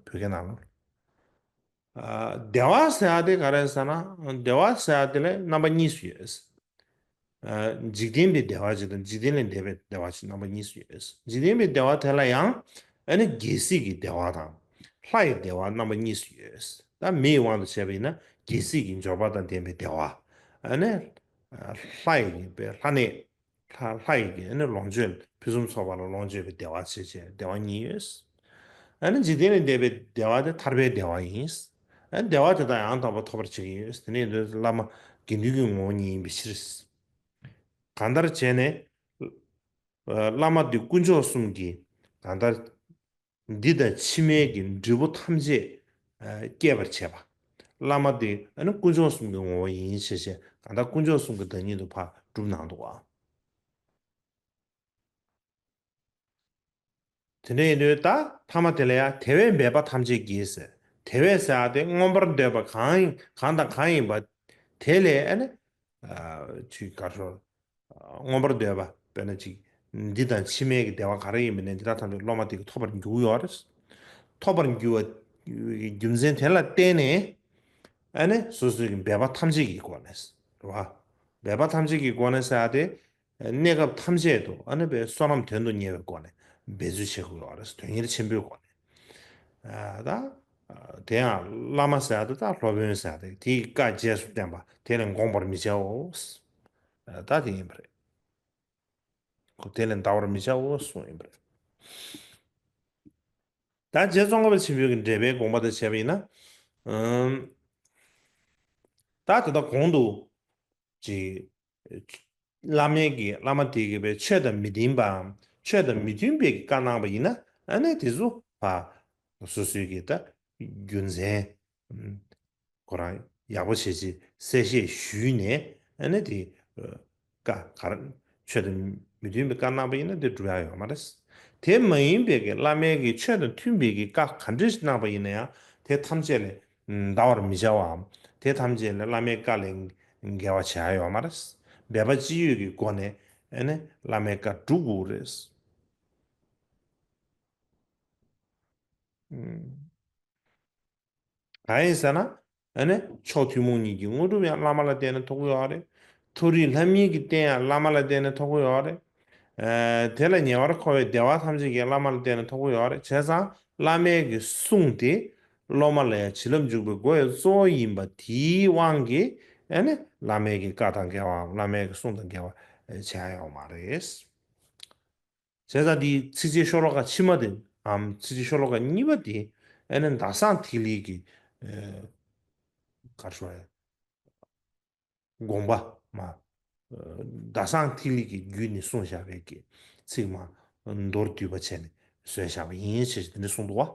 བོད་སྐད་ནང་ལ། བདེ་བ་ཟེར་ཡ་དེ་ག་རེ་ཟེར་ན། བདེ་བ་ཟེར་ཡ་དེ་ལ་རྣམ་པ་གཉིས་སུ་ཡོད། འཇིག་རྟེན་པའི་བདེ་བ་ཅིག་དང་འཇིག་རྟེན་ལས་འདས་པའི་བདེ་བ་ཅིག་རྣམ་པ་གཉིས་སུ་ཡོད། འཇིག་རྟེན་པའི་བདེ་བ་དེ་ལ་ཡང་ཨ་ནི་རྒྱལ་སྲིད་ཀྱི་བདེ་བ་དང་ལྷ་ཡི་བདེ་བ་རྣམ་པ་གཉིས་སུ་ཡོད། ད་མིའི་དབང་དུ་བྱས་པ་ཡིན་ན་རྒྱལ་སྲིད་ཀྱི་འབྱོར་པ་དང་ལྡན་པའི་བདེ་བ། ཨ་ནི་ལྷ་ཡི་ལྷ་གནས། ལྷ་ལྷ་ཡི་གི་ཨ་ནི་ལོངས་སྤྱོད་ཕུན་སུམ་ཚོགས་པ་ལ་ལོངས་སྤྱོད་པའི་བདེ་བ་ཞེས་བྱའི་བདེ་བ་གཉིས་ཡོད། ཨ་ནི་འཇིག་རྟེན་ལས་འདས་པའི་བདེ་བ་དེ་ཐར་པའི་བདེ་བ་ཡིན། ཨ་ནི་བདེ་བ་དེ་དག་ཡང་དག་པར་ཐོབ་པར་བྱེད་ཀྱི་ཡོད། དེ་ནས་འདི་བླ་མ་དགེ་འདུན་གྱི་ངོ་བོ་ཉིད་ཡིན་པའི་ཕྱིར། གང་ལྟར་བྱས་ནས་བླ་མ་འདི་དཀོན་མཆོག་གསུམ་གྱི་གང་ལྟར་འདི་དང་ཕྱི་མའི་གི་འབྲས་བུ་ཐམས་ཅད་སྐྱེད་པར་བྱེད་པ། བླ་མ་དེ་ཨ་ནི་དཀོན་མཆོག་གསུམ་གྱི་ངོ་བོ་ཡིན་ཞེས་བྱས་གང་ལྟར་དཀོན་མཆོག་གསུམ་གྱི་བདག་ཉིད་དུ་ཕར་གྲུབ་གནང་འདུག་པ། དེ་འདྲ་ཡིན་དུས་ད་ཐ་མ་དེ་ལ་ཡང་དེ་བས་འབད་པ་ཐམས་ཅད་ཀྱིས་ཟེར། དེ་བས་ཟེར་ཡ་དེ་མངོན་པར་འདོད་པ་གང་ཡིན་གང་དང་གང་ཡིན་པ་དེ་ལས་ཨ་ནི་ཅིག་ག་རེ་ཟེར། མངོན་པར་འདོད་པ་དཔེར་ན་ཅིག་འདི་དང་ཕྱི་མའི་གི་བདེ་བ་ག་རེ་ཡིན་པ་ནས་འདི་དག་ཐམས་ཅད་སློབ་མ་དེ་གིས་ཐོབ་པར་འགྱུར་ཡོད་རེད། ཐོབ་པར་འགྱུར་བ་རྒྱུ་མཚན་དེ་ལ་བརྟེན་ནས་ཨ་ནི་སོ་སོའི་གི་འབད་པ་ཐམས་ཅད་ཀྱི་སྒོ་ནས་རེད་བ། འབད་པ་ཐམས་ཅད་ཀྱི་སྒོ་ནས་ཟེར་ཡ་དེ། གནས་སྐབས་ཐམས་ཅད་དུ་ཨ་ནི་པའི་བསོད་ནམས་དོན་དུ་གཉེར་བའི་སྒོ་ནས་འབད་རྩོལ་བྱེད་དགོས་པ་རེད། དོན་གཉེར་ཆེན་པོའི་སྒོ་ནས། ད་དེ་ཡང་བླ་མ་ཟེར་ཡ་དེ་ད་སློབ་དཔོན་ཟེར་ཡ་དེ་དེའི་བཀའ་རྗེས་སུ་བསྟན་པ་དེ་ལས་འགོངས་པར་མི་བྱའོ། ད་དེ་ཡིན་པ་རེད། ཁོ་དེ་ལས་འདའ་བར་མི་བྱའོ་གསུངས་ཡིན་པ་རེད། ད་རྗེ་ཙོང་ཁ་པ་ཆེན་པོའི་གི་འགྲེལ་པའི་དགོངས་པ་དང་བྱས་པ་ཡིན་ན། ཨམ། ད་དེ་ལྟར་གོང་དུ་ཅིག་བླ་མའི་གི་བླ་མ་དེ་གི་བའི་ཆོས་དང་མི་མཐུན་པའམ་ཆོས་དང་མི་མཐུན་པའི་གི་བཀའ་གནང་པ་ཡིན་ན་ཨ་ནི་དེ་ཚོ་ཕ་སོ་སོའི་གི་ད་རྒྱུ་མཚན་ཁོ་རང་ཡག་པོ་བྱེད་ཅིག་གསལ་བཤད་ཞུས་ནས་ཨ་ནི་དེ། བཀའ་ག་རེ། ཆོས་དང་མི་མཐུན་པའི་བཀའ་གནང་པ་ཡིན་ན་དེ་སྒྲུབ་ཡ་ཡོད་མ་རེད། དེ་མ་ཡིན་པའི་གི་བླ་མའི་གི་ཆོས་དང་མཐུན་པའི་གི་བཀའ་ག་འདྲ་ཞིག་གནང་པ་ཡིན་ན་ཡང་དེ་ཐམས་ཅད་ལས་འདའ་བར་མི་བྱ་བའམ་དེ་ཐམས་ཅད་ལས་བླ་མའི་བཀའ་ལས་འགལ་བ་བྱ་ཡ་ཡོད་མ་རེད། འབད་པ་ཅི་ཡོད་ཀྱི་སྒོ་ནས་ཨ་ནི་བླ་མའི་བཀའ་སྒྲུབ་དགོས་རེད། གང་ཡིན་ཟེར་ན། ཨ་ནི་མཆོག་ཐུན་མོང་གཉིས་ཀྱི་དངོས་གྲུབ་ཡང་བླ་མ་ལ་བརྟེན་ནས་ཐོབ་ཀྱི་ཡོད་རེད། མཐོ་རིས་ལྷ་མིའི་གི་རྟེན་ཡང་བླ་མ་ལ་བརྟེན་ནས་ཐོབ་ཀྱི་ཡོད་རེད། ཨ་དེ་ལ་ཉེ་བར་མཁོ་བའི་བདེ་བ་ཐམས་ཅད་ཀྱང་བླ་མ་ལ་བརྟེན་ནས་ཐོབ་ཀྱི་ཡོད་རེད། བྱས་ཙང་བླ་མའི་གི་གསུང་དེ་སློབ་མ་ལ་ཡང་བྱིན་རླབས་འཇུག་པའི་སྒོ་ཡི་གཙོ་བོ་ཡིན་པ་དེའི་དབང་གིས་ཨ་ནི་བླ་མའི་གི་བཀའ་དང་འགལ་བའམ་བླ་མའི་གི་གསུང་དང་འགལ་བ་བྱས་ཡོད་མ་རེད། བྱས་ཙང་འདིའི་ཚིགས་བཅད་ཤོ་ལོ་ཀ་ཕྱི་མ་དེ་འམ་ཚིགས་བཅད་ཤོ་ལོ་ཀ་གཉིས་པ་དེ་ཨ་ནི་ཟླ་བཟང་ཐིག་ལེ་གི་ཨ་ག་རེ་ཞུ་དགོངས་པ་མ་ཟླ་བཟང་ཐིག་ལེ་གི་བརྒྱུད་ནས་གསུངས་བཞག་པའི་གི་ཚིག་མ་མདོར་བསྡུས་པ་བྱས་ནས་བཟོས་བཞག་པ་ཡིན་ཞེས་དེ་འདྲ་གསུངས་འདུག་བ།